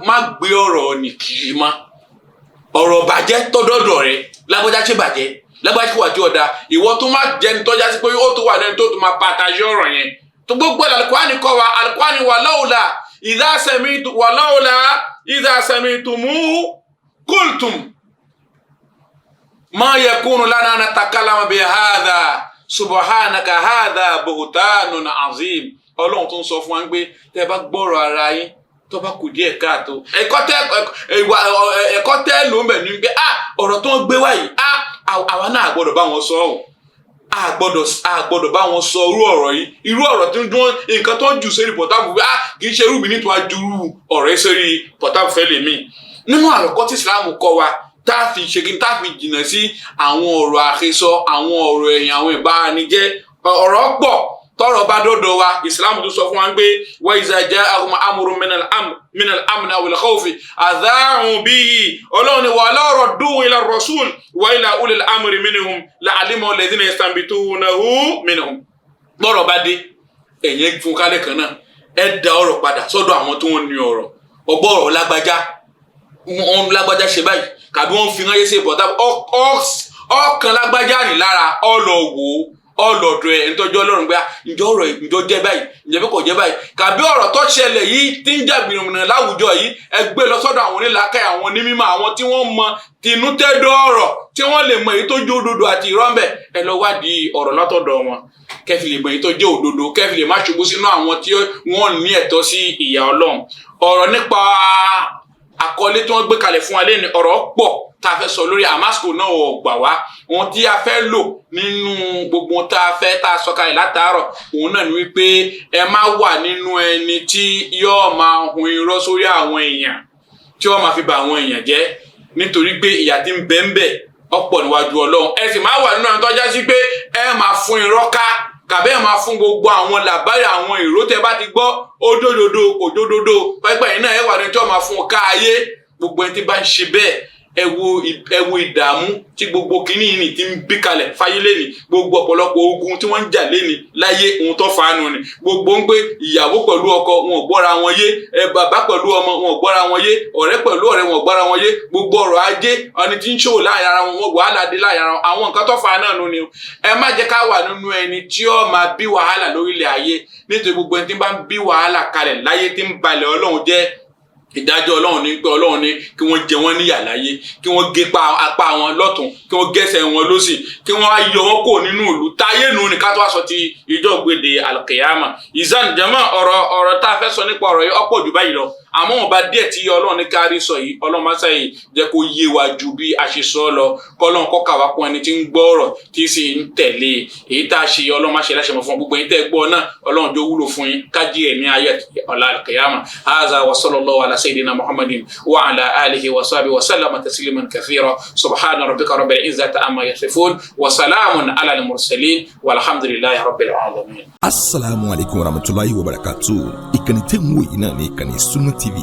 má gbé ọ̀rọ̀ ní kiri mọ́. Ọ̀rọ̀ bàjẹ́ tọ́dọ̀dọ̀ rẹ, lágbájá ṣe bàjẹ́, lágbájá ṣe wà tí ọ̀dà, ìwọ tó má jẹni tọ́já sí pé ó tó wà lẹ́ni tó tó máa pàtàkì ọ̀rọ̀ yẹn tó gbogbo Al-Qur'ani kọ́ wa. Al-Qur'ani wà lawla idha sami'tu wà lawla idha sami'tumuhu qultum ma yakunu lana an natakallama bi hadha subhanaka hadha buhtanun azim. Ọlọ́run tó ń sọ fún wa pé tẹ́ ẹ bá gbọ́rọ̀ ara yín Tó bá kù díẹ̀ káàtó, ẹ̀kọ́ tẹ́ ló ń bẹ̀ ní pé ọ̀rọ̀ tó ń gbé wá yìí, àwa náà gbọ́dọ̀ bá wọn sọ ọ́, a gbọ́dọ̀ bá wọn sọ irú ọ̀rọ̀ yìí, irú ọ̀rọ̀ tó ń dún, nǹkan tó ń jù sórí pọ̀tábù, kì í ṣe irú mi nítorí ajúrú ọ̀rọ̀ yìí sórí pọ̀tábù fẹ́ lè mí. Nínú àlọ́kọ́ tí Islam kọ́ wa tá a fi ṣe kí n tá a fi jìnnà sí àwọn ọ̀rọ̀ àhesọ, àwọn ọ̀rọ̀ ẹ̀yìn, àwọn ìbáranijẹ́, ọ̀rọ̀ pọ̀. Tọ́rọ̀ bá dọ́dọ̀ wa, Islam tó sọ fún wa pé wa iza ja'ahum amrun minal amni awil khawfi adha'u bihi. Ọlọ́run ni walaw radduhu ila rasul wa ila ulil amri minhum la'alimahu alladhina yastanbitunahu minhum. Bọ́rọ̀ bá dé, ẹ̀yẹ́ fún kálẹ̀ kan náà, ẹ da ọ̀rọ̀ padà sọ́dọ̀ àwọn tó ń ní ọ̀rọ̀. Ọgbọ́ ọ̀rọ̀ lágbájá, wọn lágbájá ṣe báyìí, kàbí wọ́n fi ránṣẹ́ sí ìbọ̀tá ọkàn lágbájá ní lára, ọlọ wò ó, ọlọ́dọ̀ ẹ̀ ntọ́jú Ọlọ́run gbé, ǹjọ́ ọ̀rọ̀ ǹjọ́ jẹ́ báyìí, ǹjẹ́ bí kò jẹ́ báyìí, kàbí ọ̀rọ̀ tó ṣẹlẹ̀ yìí tí ń jà gbìyànjú láwùjọ yìí, ẹ gbé lọ sọ́dọ̀ àwọn onílàákàyè, àwọn onímọ̀, àwọn tí wọ́n mọ tinútẹ́dọ̀ ọ̀rọ̀, tí wọ́n lè mọ èyí tó jẹ́ òdodo àti irọ́ ńbẹ̀. Ẹ lọ wádìí ọ̀rọ̀ látọ̀dọ̀ wọn, kẹ́fì lè mọ èyí tó jẹ́ òdodo, kẹ́fì lè má ṣubú sínú àwọn tí wọ́n ní ẹ̀tọ́ sí ìyà Ọlọ́run. Ọ̀rọ̀ nípa àkọlé tí wọ́n gbé kalẹ̀ fún wa lẹ́nu, ọ̀rọ̀ pọ̀ tá a fẹ́ sọ lórí àmásìkò náà ò gbà wá. Ohun tí a fẹ́ lò nínú gbogbo tá a fẹ́ tá a sọ kalẹ̀ látàárọ̀, òun náà ni wípé ẹ má wà nínú ẹni tí yóò máa hun irọ́ sórí àwọn èèyàn, tí wọ́n máa fi bà àwọn èèyàn jẹ́, nítorí pé ìyà tí ń bẹ ń bẹ ọ̀pọ̀ níwájú Ọlọ́run. Ẹ sì máa wà nínú ẹni tó já sí pé ẹ máa fún irọ́ ká, kàbẹ́ ẹ̀ máa fún gbogbo àwọn làbáyà, àwọn ìró tẹ bá ti gbọ́, ó dódodo kò dódodo, pẹ́pẹ́ yìí náà ẹ wà ní tí wọ́n máa fún ká ayé. Gbogbo ẹni tí bá ń ṣe bẹ́ẹ̀, ẹ wo ìdààmú tí gbogbo kínní yìí ti ń bí kalẹ̀ fáyé lẹ́ni, gbogbo ọ̀pọ̀lọpọ̀ ogun tí wọ́n ń jà lẹ́ni láyé, ohun tó fa nù ni. Gbogbo ń pé ìyàwó pẹ̀lú ọkọ wọn ò gbọ́ra wọn yé, ẹ bàbá pẹ̀lú ọmọ wọn ò gbọ́ra wọn yé, ọ̀rẹ́ pẹ̀lú ọ̀rẹ́ wọn ò gbọ́ra wọn yé, gbogbo ọrọ̀ ajé, ẹni tí ń ṣòwò láàrin ara wọn, wàhálà dé láàrin ara wọn. Àwọn nǹkan tó fa náà nù ni. Ẹ má jẹ́ ká wà nínú ẹni tí ó máa bí wàhálà lórílẹ̀ ayé, nítorí gbogbo ẹni tí bá ń bí wàhálà kalẹ̀ láyé, tí ń balẹ̀ Ọlọ́run jẹ́, ìdájọ́ Ọlọ́run ní pé Ọlọ́run ní kí wọ́n jẹ wọ́n níyà láyé, kí wọ́n gé apá wọn lọ́tún, kí wọ́n gẹ́sẹ̀ wọn lósì, kí wọ́n á yọ wọ́n kó nínú ìlú táyé nù ní, ká tó wá sọ ti ìjọ gbèdé alkiyama. Ìzán jama, ọ̀rọ̀ tá a fẹ́ sọ nípa ọ̀rọ̀ yìí ọ̀pọ̀ jù báyìí lọ, àmọ́ wọn bá díẹ̀ tí Ọlọ́run ní kárí sọ yìí, Ọlọ́run máa ṣàyè jẹ́ kó yé wa ju bí a ṣe sọ lọ, kọ́lọ́run kọ́ kàwá kún ẹni tí ń gbọ́ ọ̀rọ̀ tí sì ń tẹ̀lé èyí tá a ṣe. Ọlọ́run máa ṣe láṣẹ mọ́ fún gbogbo ẹ̀yin tẹ́ gbọ́ náà, Ọlọ́run jó wúlò fún yín, kájí ẹ̀mí ayé ọ̀la alkiyama. Haza wa sallallahu ala sayyidina Muhammadin wa ala alihi wa sahbihi wa sallama tasliman kathira. Subhana rabbika rabbil izzati amma yasifun wa salamun ala al-mursalin walhamdulillahi rabbil alamin. Asalaamu alaykum wa rahmatulahi wa barakatu. Ìkànnì tẹ́ ń wò yìí náà ní ìkànnì Sunna TV,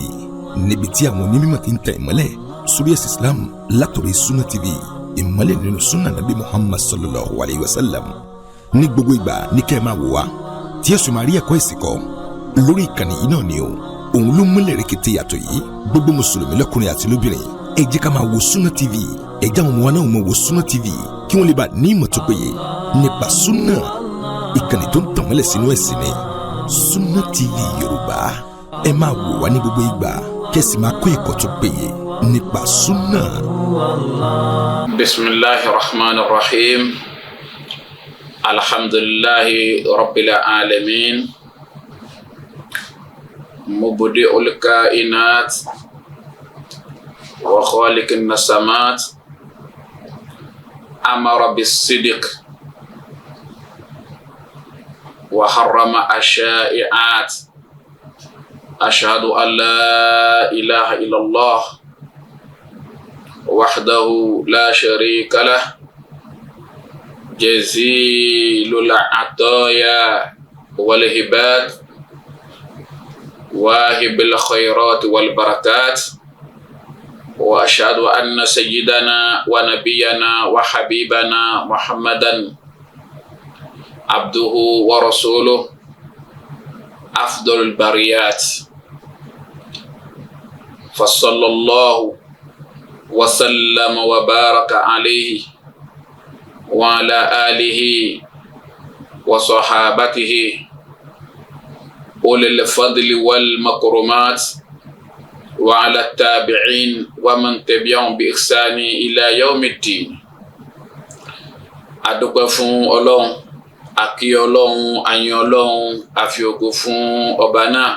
níbi tí àwọn onímọ̀ ti ń tẹ̀ ìmọ́lẹ̀ sórí ẹ̀sìn Islam látọ̀rọ̀. Sunna TV, ìmọ́lẹ̀ nínú sunna Nabi Muhammad sallallahu alayhi wa sallam. Ní gbogbo ìgbà ní kẹ́ ẹ máa wò wá, tí ẹ sì máa rí ẹ̀kọ́ ẹ̀sìn kọ́ lórí ìkànnì yìí náà ni o. Òun ló múlẹ̀ rẹ̀kẹ̀tẹ̀ yàtọ̀ yìí. Gbogbo mùsùlùmí lọ́kùnrin àti lóbìnrin, ẹ jẹ́ ká máa wo Sunna TV. Ẹ jẹ́ àwọn ọmọ wa náà máa wo Sunna TV, kí wọ́n lè bá ní ìmọ̀ tó péye nípa sunna. Ìkànnì tó ń tàn mọ́lẹ̀ sínú ẹ̀sìn ni Sunna TV Yorùbá. Ẹ máa wò wá ní gbogbo ìgbà, kẹ́sì máa kó ẹ̀kọ́ tó péye nípa sunna. بسم الله الرحمن الرحيم. الحمد لله رب العالمين، مبدئ الكائنات وخالق النسمات، أمر بالصدق وحرم الشائعات. أشهد أن لا إله إلا الله وحده لا شريك له، جزيل العطايا والهبات، واهب الخيرات والبركات. وأشهد أن سيدنا ونبينا وحبيبنا محمدا عبده ورسوله، أفضل البريات، فصلى الله وسلم وبارك عليه وعلى آله وصحابته أولي الفضل والمكرمات، وعلى التابعين ومن تبعهم بإحسان إلى يوم الدين. Adúpẹ́ fún Ọlọ́run, àkí Ọlọ́run, àyìn Ọlọ́run, àfi ògo fún ọba náà.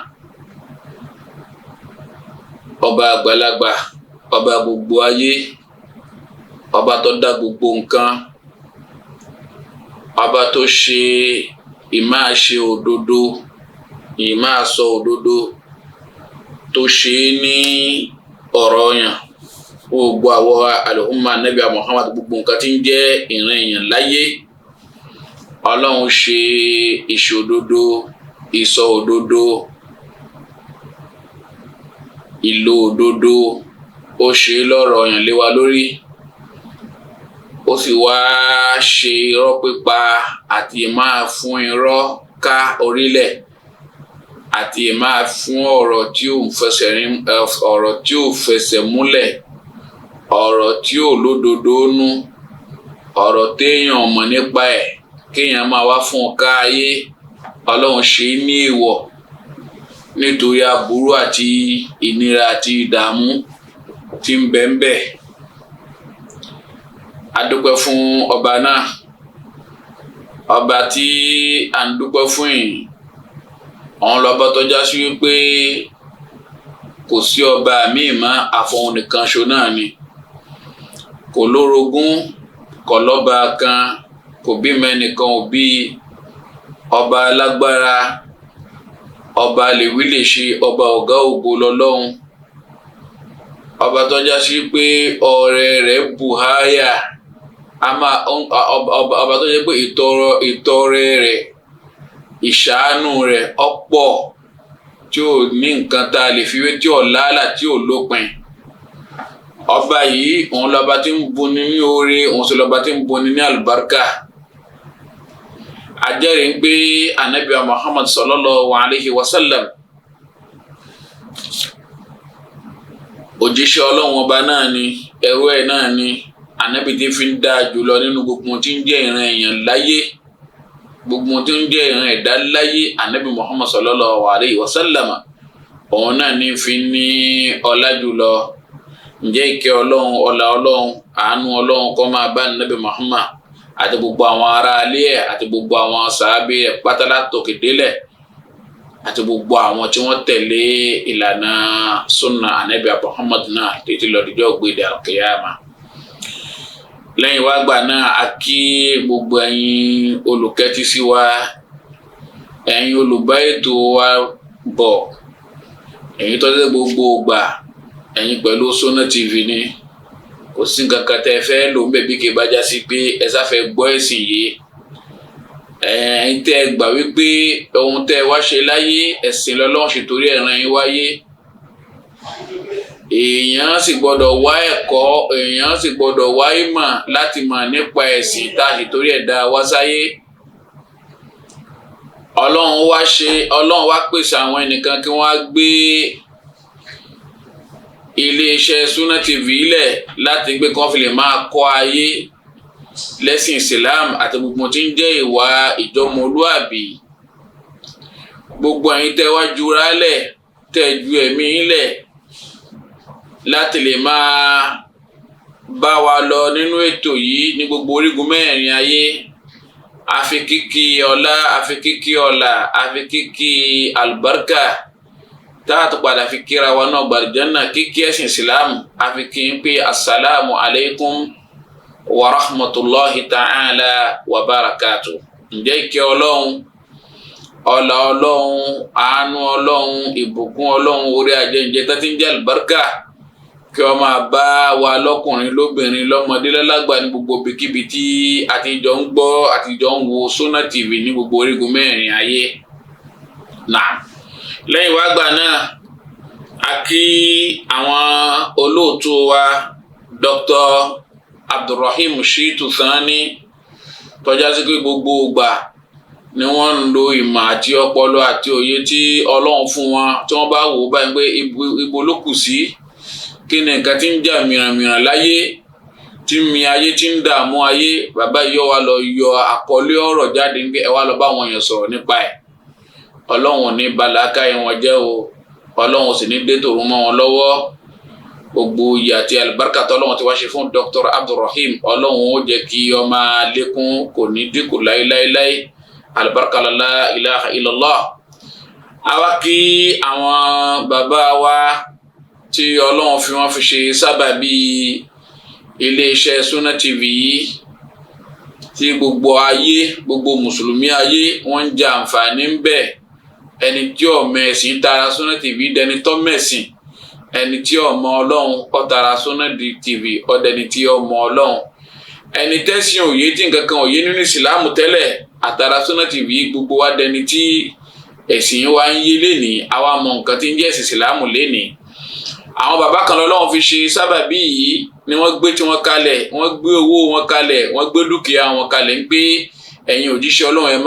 Ọba àgbàlagbà, ọba gbogbo ayé, ọba tó dá gbogbo nǹkan, ọba tó ṣe ìmáa ṣe òdodo, ìmáa sọ òdodo, tó ṣe é ní ọ̀ranyàn gbogbo àwọn àlùhùmá Ànábì Muhammad, gbogbo nǹkan tí ń jẹ́ ìran èèyàn láyé. Ọlọ́run ṣe ìṣòdodo, ìsọ òdodo, ìlò òdodo, ó ṣe é lọ́ranyàn lé wa lórí. Ó sì wá ṣe irọ́ pípa àti máa fún irọ́ ká orílẹ̀ àti máa fún ọ̀rọ̀ tí ò fẹsẹ̀ rin, ọ̀rọ̀ tí ò fẹsẹ̀ múlẹ̀, ọ̀rọ̀ tí ò lódodo nú, ọ̀rọ̀ téèyàn mọ̀ nípa ẹ̀ kéèyàn máa wá fún un ká ayé. Ọlọ́run ṣe é ní èèwọ̀ nítorí aburú àti ìnira àti ìdààmú tí ń bẹ ń bẹ. A dúpẹ́ fún ọba náà, ọba tí à ń dúpẹ́ fún yìí, òun lọ́ba tó já sí wípé kò sí ọba míì mọ́ àfọ̀hún nìkan ṣo náà ni. Kò lórogún, kò lọ́ba kan, kò bímọ ẹnìkan ò bí. Ọba alágbára, ọba lèwí lè ṣe, ọba ọ̀gá ògo lọ́lọ́hun, ọba tó já sí pé ọrẹ rẹ̀ bùháyà, ọba tó jẹ́ pé ìtọrẹ rẹ̀, ìṣàánú rẹ̀ ọ̀pọ̀ tí ò ní nǹkan tá a lè fi wé, tí ò lálà, tí ò lópin. Ọba yìí òun lọ́ba tí ń buni ní oore, òun sì lọ́ba tí ń buni ní àlùbáríkà. Ajẹ́rìí ń pé Ànábì Muhammad sallallahu alayhi wa sallam, òjíṣẹ́ Ọlọ́run ọba náà ni, ẹrú ẹ̀ náà ni. Ànábì tí fi ń dáa jùlọ nínú gbogbo tí ń jẹ́ ìran èèyàn láyé, gbogbo tí ń jẹ́ ìran ẹ̀dá láyé. Ànábì Muhammad sallallahu alayhi wa sallam òun náà ní fi ní ọlá jùlọ. Ǹjẹ́ ìkẹ́ Ọlọ́run, ọlá Ọlọ́run, àánú Ọlọ́run kó máa bá Ànábì Muhammad àti gbogbo àwọn ará ilé ẹ̀ àti gbogbo àwọn sàábé ẹ̀ pátá látòkè délẹ̀ àti gbogbo àwọn tí wọ́n tẹ̀lé ìlànà sunna Ànábì Muhammad náà títí lọ díjọ́ gbèdé àkèyàmà. Lẹ́yìn wá gbà náà, a kí gbogbo ẹ̀yin olùkẹ́tí sí wa, ẹ̀yin olùbá ètò wa bọ̀, ẹ̀yin tó dé gbogbo gbà, ẹ̀yin pẹ̀lú Sunna TV ni. Kò sí nǹkan kan tẹ́ ẹ fẹ́ lò ń bẹ̀ bí kì í bá já sí pé ẹ sáfẹ́ gbọ́ ẹ̀sìn yìí. Ẹ̀yin tẹ́ ẹ gbà wípé ohun tẹ́ ẹ wá ṣe láyé, ẹ̀sìn lọ́lọ́run ṣe torí ẹ̀ràn yín wáyé. Èèyàn sì gbọ́dọ̀ wá ẹ̀kọ́, èèyàn sì gbọ́dọ̀ wá ìmọ̀ láti mọ̀ nípa ẹ̀sìn tá a ṣe torí ẹ̀ dá wá sáyé. Ọlọ́run wá pèsè àwọn ẹnìkan kí wọ́n á gbé iléeṣẹ́ Sunna TV lẹ̀ láti gbé kí wọ́n fi lè máa kọ́ ayé lẹ́sìn Islam àti gbogbo tí ń jẹ́ ìwà ìjọmọlúàbí. Gbogbo ẹ̀yin tẹ́ wá jura lẹ̀, tẹ́ ju ẹ̀mí lẹ̀ láti lè máa bá wa lọ nínú ètò yìí ní gbogbo orígun mẹ́rin ayé. Àfi kíkí ọlá, àfi kíkí ọlà, àfi kíkí àlùbáríkà táàtò padà fi kíra wa náà gbàdúrà kíkí ẹ̀sìn Islam. Àfi kí n pé asalaamu alaykum wa rahmatulahi ta'ala wa barakatu. Ǹjẹ́ ìkẹ́ Ọlọ́run, ọlá Ọlọ́run, àánú Ọlọ́run, ìbùkún Ọlọ́run, orí ajẹ́njẹ́ tó ti ń jẹ́ àlùbáríkà kí ó máa bá wa lọ́kùnrin lóbìnrin lọ́mọdé lálágbà ní gbogbo ibikíbi tí àtijọ́ ń gbọ́, àtijọ́ ń wo Sunna TV ní gbogbo orígun mẹ́rin ayé. Náà lẹ́yìn wá gbà náà, a kí àwọn olóòtú wa Dr. Abdulrahim Shitu Sani, tọ́já sí pé gbogbo ìgbà ni wọ́n ń lo ìmọ̀ àti ọpọlọ àti òye tí Ọlọ́run fún wọn, tí wọ́n bá wò ó báyìí pé ibo ló kù sí, kí ni nǹkan tí ń jà mìrànmìràn láyé, tí ń mi ayé, tí ń dààmú ayé. Bàbá yìí wá lọ yọ àkọlé ọ̀rọ̀ jáde ní pé ẹ wá lọ bá àwọn èèyàn sọ̀rọ̀ nípa ẹ̀. Ọlọ́run ní balaka yẹn wọn jẹ́ o, Ọlọ́run sì ní dé tòun mọ́ wọn lọ́wọ́. Gbogbo iyì àti àlùbáríkà tọ́lọ́run ti wá ṣe fún Dr. Abdulrahim, Ọlọ́run ó jẹ́ kí ó máa lékún, kò ní dínkù láéláéláé. Àlùbáríkà la ilaha illallah. Àwa kí àwọn bàbá wa tí Ọlọ́run fi wọ́n fi ṣe sábàbí iléeṣẹ́ Sunna TV yìí, tí gbogbo ayé, gbogbo mùsùlùmí ayé wọ́n ń jẹ àǹfààní ń bẹ. Ẹni tí ó mọ ẹ̀sìn tara Sunna TV dẹni tó mẹ̀sìn, ẹni tí ó mọ Ọlọ́run ó tara Sunna TV ó dẹni tí ó mọ Ọlọ́run, ẹni tẹ́sìn òye tí nǹkan kan òye nínú ìsìlámù tẹ́lẹ̀ àtara Sunna TV gbogbo wa dẹni tí ẹ̀sìn wa ń yé lénìí, àwa mọ nǹkan tí ń jẹ́ ẹ̀sìn ìsìlámù lénìí. Àwọn bàbá kan lọ́lọ́run fi ṣe sábàbí yìí ni wọ́n gbé tí wọ́n kalẹ̀, wọ́n gbé owó wọn kalẹ̀, wọ́n gbé dúkìá wọn kalẹ̀ ń pé ẹ̀yin òjíṣẹ́ Ọlọ́run ẹ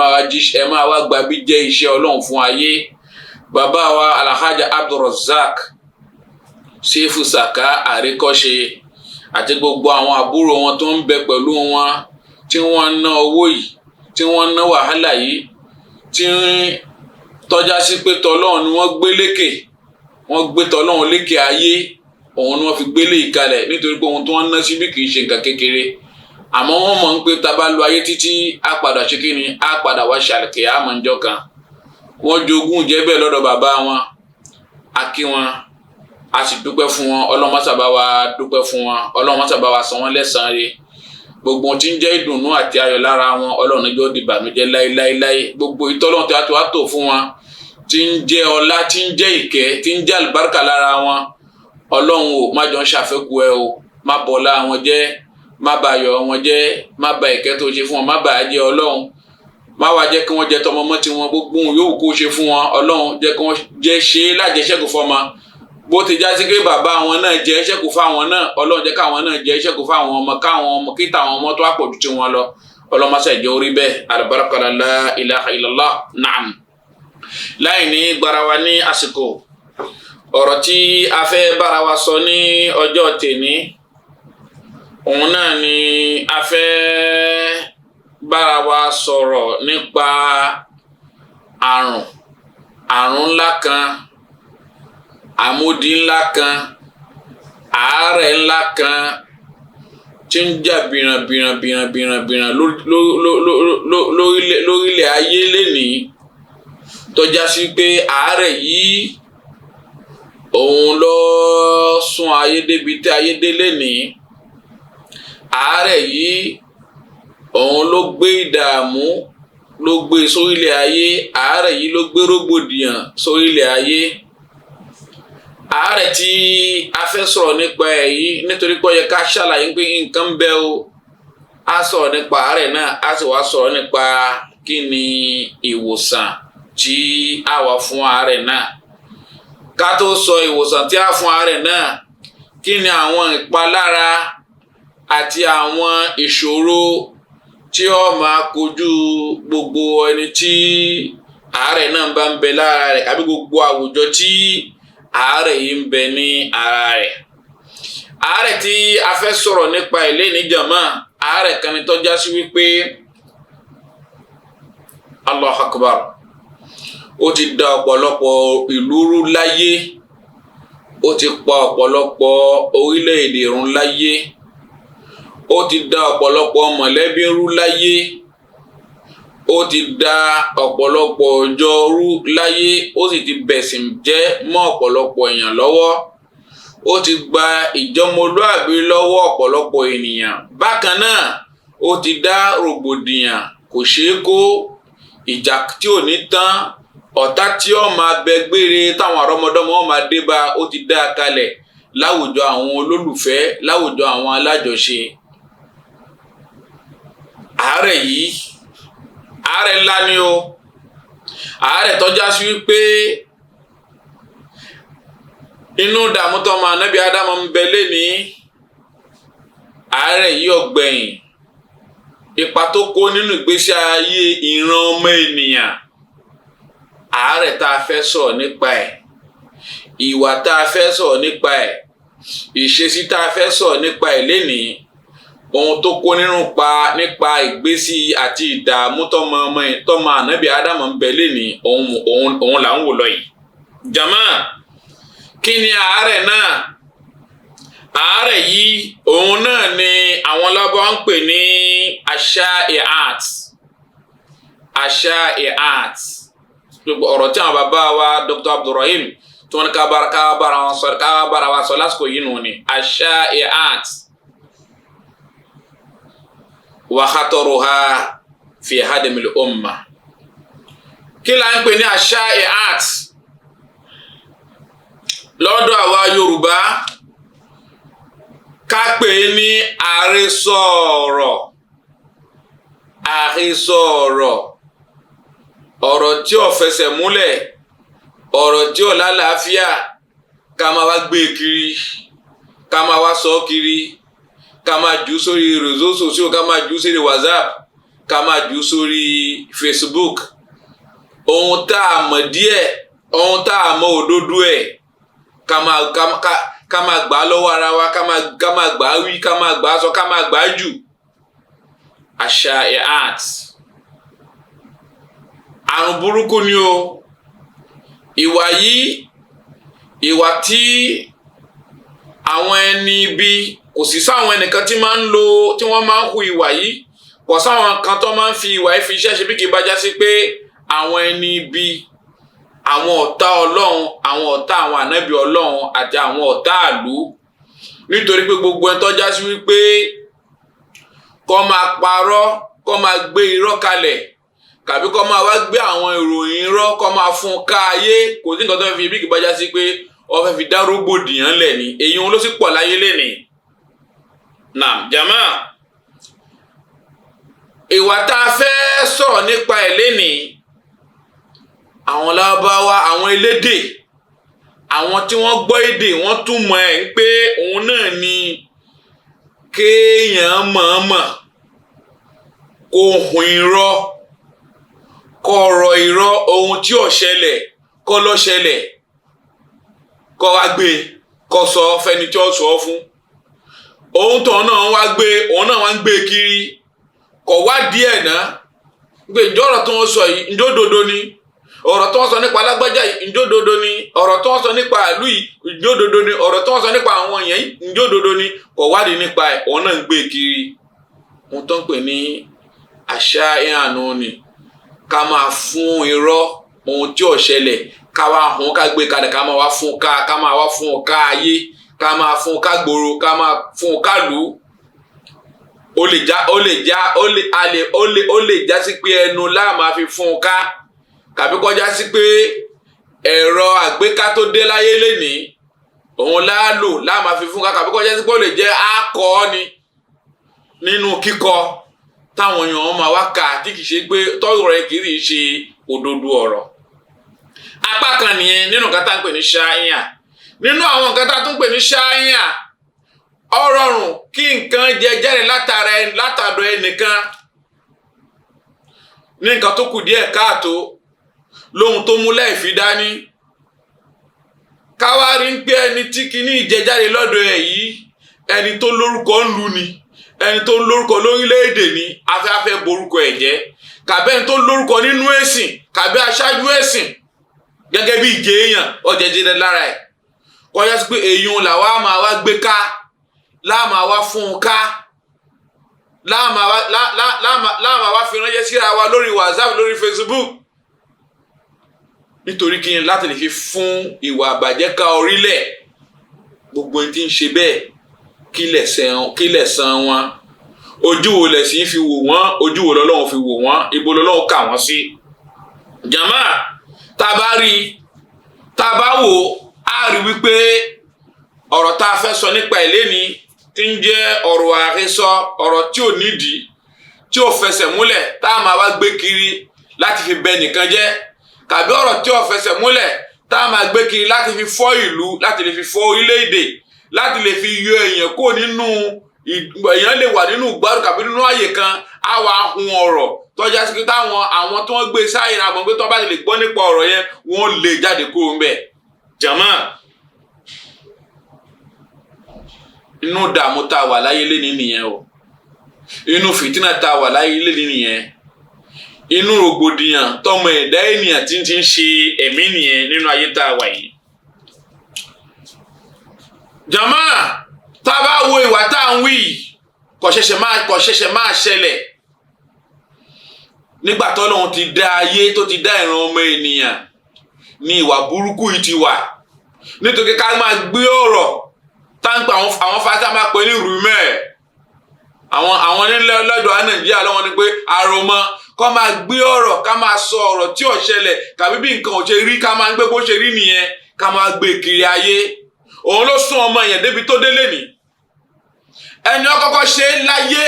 máa wá gba bí jẹ́ iṣẹ́ Ọlọ́run fún ayé. Bàbá wa Alhaji Abdulrasaq Sefu Saka Àríkọ́ṣe àti gbogbo àwọn àbúrò wọn tó ń bẹ pẹ̀lú wọn tí wọ́n ń ná owó yìí, tí wọ́n ń ná wàhálà yìí, tí tọ́já sí pé tọlọ́run ni wọ́n gbé lékè, wọ́n gbé tọlọ́run lékè ayé, òun ni wọ́n fi gbélé ìkalẹ̀, nítorí pé ohun tí wọ́n ná síbí kì í ṣe nǹkan kékeré. Àmọ́ wọ́n mọ̀ ń pé tá a bá lo ayé títí, á padà ṣe kí ni, á padà wá ṣàlùkè àmọ́ ńjọ́ kan. Wọ́n jogún jẹ́ bẹ́ẹ̀ lọ́dọ̀ bàbá wọn, a kí wọn, a sì dúpẹ́ fún wọn. Ọlọ́run má sábà wa dúpẹ́ fún wọn, Ọlọ́run má sábà wa san wọ́n lẹ́san rẹ̀. Gbogbo ohun tí ń jẹ́ ìdùnnú àti ayọ̀ lára wọn, Ọlọ́run níjọ́ di ìbànújẹ́ láéláéláé. Gbogbo ìtọ́lọ́run tí a tó wá tò fún wọn, tí ń jẹ́ ọlá, tí ń jẹ́ ìkẹ́, tí ń jẹ́ àlùbáríkà lára wọn, Ọlọ́run ò má jọ ń ṣàfẹ́kù ẹ o, má bọ̀lá wọn jẹ́, má bà ayọ̀ wọn jẹ́, má bà ìkẹ́ tó ṣe fún wọn, má bà á jẹ́. Ọlọ́run má wá jẹ́ kí wọ́n jẹ tọmọ mọ́ tiwọn. Gbogbo ohun yòówù kó ṣe fún wọn, Ọlọ́run jẹ́ kí wọ́n jẹ́ ṣe é lájẹṣẹ́kù fọ́mọ. Bó ti já sí pé bàbá wọn náà jẹ́ ṣẹ́kù fáwọn náà, Ọlọ́run jẹ́ káwọn náà jẹ́ ṣẹ́kù fáwọn ọmọ, káwọn ọmọ kí táwọn ọmọ tó àpọ̀jù tí wọn lọ. Ọlọ́run má ṣe jẹ́ orí bẹ́ẹ̀. Alibarika la ilaha illallah. Naam. Láì ní gbara wa ní àsìkò, ọ̀rọ̀ tí a fẹ́ bára wa sọ ní ọjọ́ tèní, òun náà ni a fẹ́ bára wa sọ̀rọ̀ nípa àrùn ńlá kan, àmódi ńlá kan, àárẹ̀ ńlá kan tí ń jà bìràn bìràn bìràn bìràn bìràn lórílẹ̀ ayé lénìí, tó já sí pé àárẹ̀ yìí òun ló sún ayé débi tí ayé dé lénìí. Àárẹ̀ yìí òun ló gbé ìdààmú, ló gbé sórílẹ̀ ayé. Àárẹ̀ yìí ló gbé rògbòdìyàn sórílẹ̀ ayé. Àárẹ̀ tí a fẹ́ sọ̀rọ̀ nípa ẹ̀ yìí, nítorí pé ó yẹ ká ṣàlàyé pé nǹkan ń bẹ o, a sọ̀rọ̀ nípa àárẹ̀ náà, a sì wá sọ̀rọ̀ nípa kí ni ìwòsàn tí a wà fún àárẹ̀ náà. Ká tó sọ ìwòsàn tí a fún àárẹ̀ náà, kí ni àwọn ìpalára àti àwọn ìṣòro tí ó máa kojú gbogbo ẹni tí àárẹ̀ náà bá ń bẹ lára rẹ̀, àbí gbogbo àwùjọ tí àárẹ̀ yìí ń bẹ ní ara rẹ̀. Àárẹ̀ tí a fẹ́ sọ̀rọ̀ nípa ilé níjàmá, àárẹ̀ kan ni tó já sí wípé Allahu Akbar, ó ti da ọ̀pọ̀lọpọ̀ ìlú rú láyé, ó ti pa ọ̀pọ̀lọpọ̀ orílẹ̀-èdè run láyé, ó ti da ọ̀pọ̀lọpọ̀ mọ̀lẹ́bí rú láyé, ó ti da ọ̀pọ̀lọpọ̀ ọjọ́ rú láyé, ó sì ti bẹ̀sìn jẹ́ mọ́ ọ̀pọ̀lọpọ̀ èèyàn lọ́wọ́, ó ti gba ìjọmọlúàbí lọ́wọ́ ọ̀pọ̀lọpọ̀ ènìyàn. Bákan náà ó ti dá rògbòdìyàn kò ṣeé kó, ìjà tí ò ní tán, ọ̀tá tí ó máa bẹ gbére táwọn àrọ́mọdọ́mọ ó máa dé bá, ó ti dá a kalẹ̀ láwùjọ àwọn olólùfẹ́, láwùjọ àwọn alájọṣe. Àárẹ̀ yìí àárẹ̀ ńlá ni o, àárẹ̀ tó já sí wípé inú ìdààmú tó máa nábì Ádámù ń bẹ lénìí, àárẹ̀ yìí ọ̀gbẹ̀yìn ipa tó kó nínú ìgbésí ayé ìran ọmọ ènìyàn. Àárẹ̀ tá a fẹ́ sọ̀rọ̀ nípa ẹ̀, ìwà tá a fẹ́ sọ̀rọ̀ nípa ẹ̀, ìṣesí tá a fẹ́ sọ̀rọ̀ nípa ẹ̀ lénìí, ohun tó kó nínú pa nípa ìgbésí àti ìdààmú tọmọ ànábì Ádámù ń bẹ lénìí, òun là ń wò lọ yìí. Jàmá, kí ni àárẹ̀ náà? Àárẹ̀ yìí òun náà ni àwọn lábọ́ ń pè ní àṣà-ìhàt. Àṣà-ìhàt, ọ̀rọ̀ tí àwọn bàbá wa Dr. Abdulrahim Tí wọ́n ní ká bára wọn sọ, ká bára wa sọ lásìkò yìí nù ni ash-sha'i'at wa khataruha fi hadmil umma. Kí la ń pè ní ash-sha'i'at lọ́dọ̀ àwa Yorùbá? Ká pè é ní àhesọ ọ̀rọ̀, àhesọ ọ̀rọ̀, ọ̀rọ̀ tí ò fẹsẹ̀ múlẹ̀, ọ̀rọ̀ tí ò lálàáfíà, ká máa wá gbé kiri, ká máa wá sọ kiri, ká máa jù sórí réseaux sociaux, ká máa jù sórí WhatsApp, ká máa jù sórí Facebook. Ohun tá a mọ̀ díẹ̀, ohun tá a mọ̀ òdodo ẹ̀, ká máa gbà á lọ́wọ́ ara wa, ká máa gbà á wí, ká máa gbà á sọ, ká máa gbà á jù. Ash-sha'i'at àrùn burúkú ni o. Ìwà yìí, ìwà tí àwọn ẹni ibi, kò sí sáwọn ẹnìkan tí máa ń lo, tí wọ́n máa ń hu ìwà yìí, kò sáwọn kan tó máa ń fi ìwà yìí fi iṣẹ́ ṣe bí kì í bá já sí pé àwọn ẹni ibi, àwọn ọ̀tá Ọlọ́run, àwọn ọ̀tá àwọn ànábì Ọlọ́run àti àwọn ọ̀tá àlú. Nítorí pé gbogbo ẹni tó já sí wípé kó máa parọ́, kó máa gbé irọ́ kalẹ̀, tàbí kó máa wá gbé àwọn ìròyìn irọ́ kó máa fún un ká ayé, kò sí nǹkan tó fẹ́ fi bí kì bá já sí pé ó fẹ́ fi dá rògbòdìyàn lẹ̀ ni. Èyí òun ló sì pọ̀ láyé lénìí. Naam jama, ìwà tá a fẹ́ sọ̀rọ̀ nípa ẹ̀ lénìí, àwọn Lárúbáwá, àwọn elédè, àwọn tí wọ́n gbọ́ èdè, wọ́n tún mọ̀ ẹ́ pé òun náà ni kéèyàn mọ̀ọ́mọ̀ kó hun irọ́, kó rọ irọ́, ohun tí ò ṣẹlẹ̀ kó ló ṣẹlẹ̀, kó wá gbé, kó sọ fẹ́ni tí ó sọ fún. Ohun tó náà wá gbé, òun náà wá ń gbé kiri, kò wá díẹ̀ náà pé ǹjọ́ ọ̀rọ̀ tó ń sọ yìí ǹjọ́ òdodo ni, ọ̀rọ̀ tó ń sọ nípa alágbájá yìí ǹjọ́ òdodo ni, ọ̀rọ̀ tó ń sọ nípa ìlú yìí ǹjọ́ òdodo ni, ọ̀rọ̀ tó ń sọ nípa àwọn èèyàn yìí ǹjọ́ òdodo ni, kò wádìí nípa ẹ̀, òun náà ń gbé kiri. Ohun tó ń pè ní àṣà ìhànú ni ká máa fún irọ́, ohun tí ò ṣẹlẹ̀, ká wá hun, ká gbé kalẹ̀, ká máa wá fún ká, ká máa wá fún ká ayé, ká máa fún ká gbòòrò, ká máa fún ká lù ú. Ó lè já, ó lè já, ó lè, a lè, ó lè, ó lè já sí pé ẹnu láà máa fi fún ká, tàbí kọjá sí pé ẹ̀rọ àgbéká tó dé láyé lénìí òun láà lò láà máa fi fún ká, tàbí kọjá sí pé ó lè jẹ́ akọ ni nínú kíkọ táwọn èèyàn máa wá kà, tí kì í ṣe pé tọ́rọ̀ rẹ̀ kì í ṣe òdodo ọ̀rọ̀. Apá kan nìyẹn nínú nǹkan tá à ń pè ní ṣáíyà. Nínú àwọn nǹkan tá a tún pè ní ṣáíyà, ó rọrùn kí nǹkan jẹ jáde látara látàdọ̀ ẹnìkan ní nǹkan tó kù díẹ̀ káàtó, lóhun tó mú láì fi dání. Káwá rí pé ẹni tí kinní ìjẹjáde lọ́dọ̀ ẹ̀ yìí, ẹni tó lórúkọ ń lu ni, ẹni tó lórúkọ lórílẹ̀‐èdè ni, afẹ́afẹ́ borúkọ ẹ̀ jẹ́, kàbẹ́ ẹni tó lórúkọ nínú ẹ̀sìn, kàbẹ́ aṣáájú ẹ̀sìn gẹ́gẹ́ bí ìjẹ èèyàn ọ̀jẹ̀jẹ̀ lára ẹ̀. Kọjá sí pé èyí òun làwa máa wá gbé ká, láàmà wá fún un ká, láàmà wá fi ránṣẹ́ síra wa lórí WhatsApp, lórí Facebook, nítorí kí ni? Láti lè fi fún ìwà àbàjẹ́ ká orílẹ̀. Gbogbo ẹni tí ń ṣe bẹ́ẹ̀, kí lẹ̀san wọn? Ojú wo lẹ̀sìn fi wò wọ́n? Ojú wo lọ́lọ́run fi wò wọ́n? Ibo lọ́lọ́run kà wọ́n sí? Jàmá, tá a bá rí, tá a bá wò, á rí wípé ọ̀rọ̀ tá a fẹ́ sọ nípa ẹ̀ lénìí tí ń jẹ́ ọ̀rọ̀ àhesọ, ọ̀rọ̀ tí ò nídìí, tí ò fẹsẹ̀ múlẹ̀, tá a máa wá gbé kiri láti fi bẹ nìkan jẹ́, tàbí ọ̀rọ̀ tí ò fẹsẹ̀ múlẹ̀ tá a máa gbé kiri láti fi fọ́ ìlú, láti lè fi fọ́ orílẹ̀-èdè, láti lè fi yọ èèyàn kó nínú, èèyàn lè wà nínú ìgbádùn tàbí nínú àyè kan, á wà hun ọ̀rọ̀ tọ́já sí pé táwọn àwọn tí wọ́n gbé sáyè náà mọ̀ pé tí wọ́n bá lè gbọ́ nípa ọ̀rọ̀ yẹn, wọ́n lè jáde kúrò ńbẹ̀. Jàmá, inú ìdààmú tá a wà láyé lénìí nìyẹn o, inú fìtínà tá a wà láyé lénìí nìyẹn, inú rògbòdìyàn tọmọ ẹ̀dá ènìyàn tí ń ti ń ṣe ẹ̀mí nìyẹn nínú ayé tá a wà yìí. Jàmá, tá a bá wo ìwà tá à ń wí yìí, kò ṣẹ̀ṣẹ̀ máa ṣẹlẹ̀ nígbà tọ́lọ́run ti dá ayé, tó ti dá ìran ọmọ ènìyàn, ní ìwà burúkú yìí ti wà. Nítorí ká máa gbé ọ̀rọ̀ táǹpẹ̀ àwọn fásitì máa pè ní rúmẹ̀, àwọn nílẹ̀ lọ́dọ̀ á Nàìjíríà lọ́wọ́ ni pé àròmọ kọ́ máa gbé ọ̀rọ̀, ká máa sọ ọ̀rọ̀ tí ò ṣẹlẹ̀ tàbí bí nǹkan ò ṣe rí, ká máa gbé bó ṣe rí nìyẹn, ká máa gbé kiri ayé. Òun ló sún ọmọ yẹn débi tó délé ní. Ẹni ó kọ́kọ́ ṣe é láyé,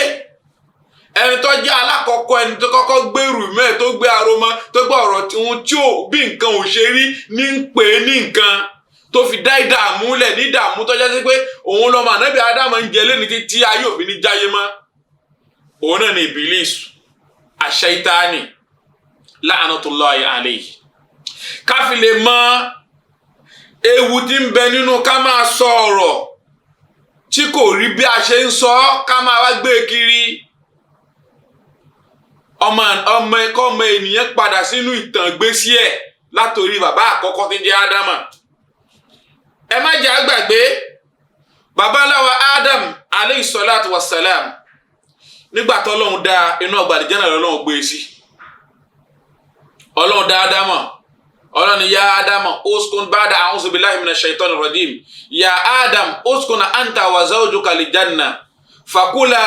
ẹni tó jẹ́ alákọ̀ọ́kọ́, ẹni tó kọ́kọ́ gbé rúmẹ̀, tó gbé aromọ, tó gbé ọ̀rọ̀ tí ò bí nǹkan ò ṣe rí ní ń pè é ní nǹkan, tó fi dá ìdààmú lẹ̀ ní ìdààmú tó jẹ́ sí pé òun lọ́mọ ànábì Ádámù ń jẹ lẹ́ni títí ayé òfin ní jáyé mọ́. Òun náà ni Ìbílísù àṣàìtáàní la'natullahi alayhi. Ká fi lè mọ ewu tí ń bẹ nínú ká máa sọ ọ̀rọ̀ tí kò rí bí a ṣe ń sọ, ká máa wá gbé kiri. Ọmọ ọmọ ẹ̀kọ́ ọmọ ènìyàn padà sínú ìtàn ìgbésí ẹ̀ látòrí bàbá àkọ́kọ́ tí ń jẹ́ Ádámà. Ẹ má jẹ́ àgbàgbé bàbá aláwa Adam aleyhi salatu wa salam. Nígbà tọ́lọ́hun dá inú ọgbà àlìjẹ́nà lọ́lọ́hun gbé e sí. Ọlọ́hun dá Ádámà, Ọlọ́hun ya Ádámà uskun ba'da a'udhu billahi minash shaitani rajim ya Adam uskun anta wa zawjuka aljanna fakula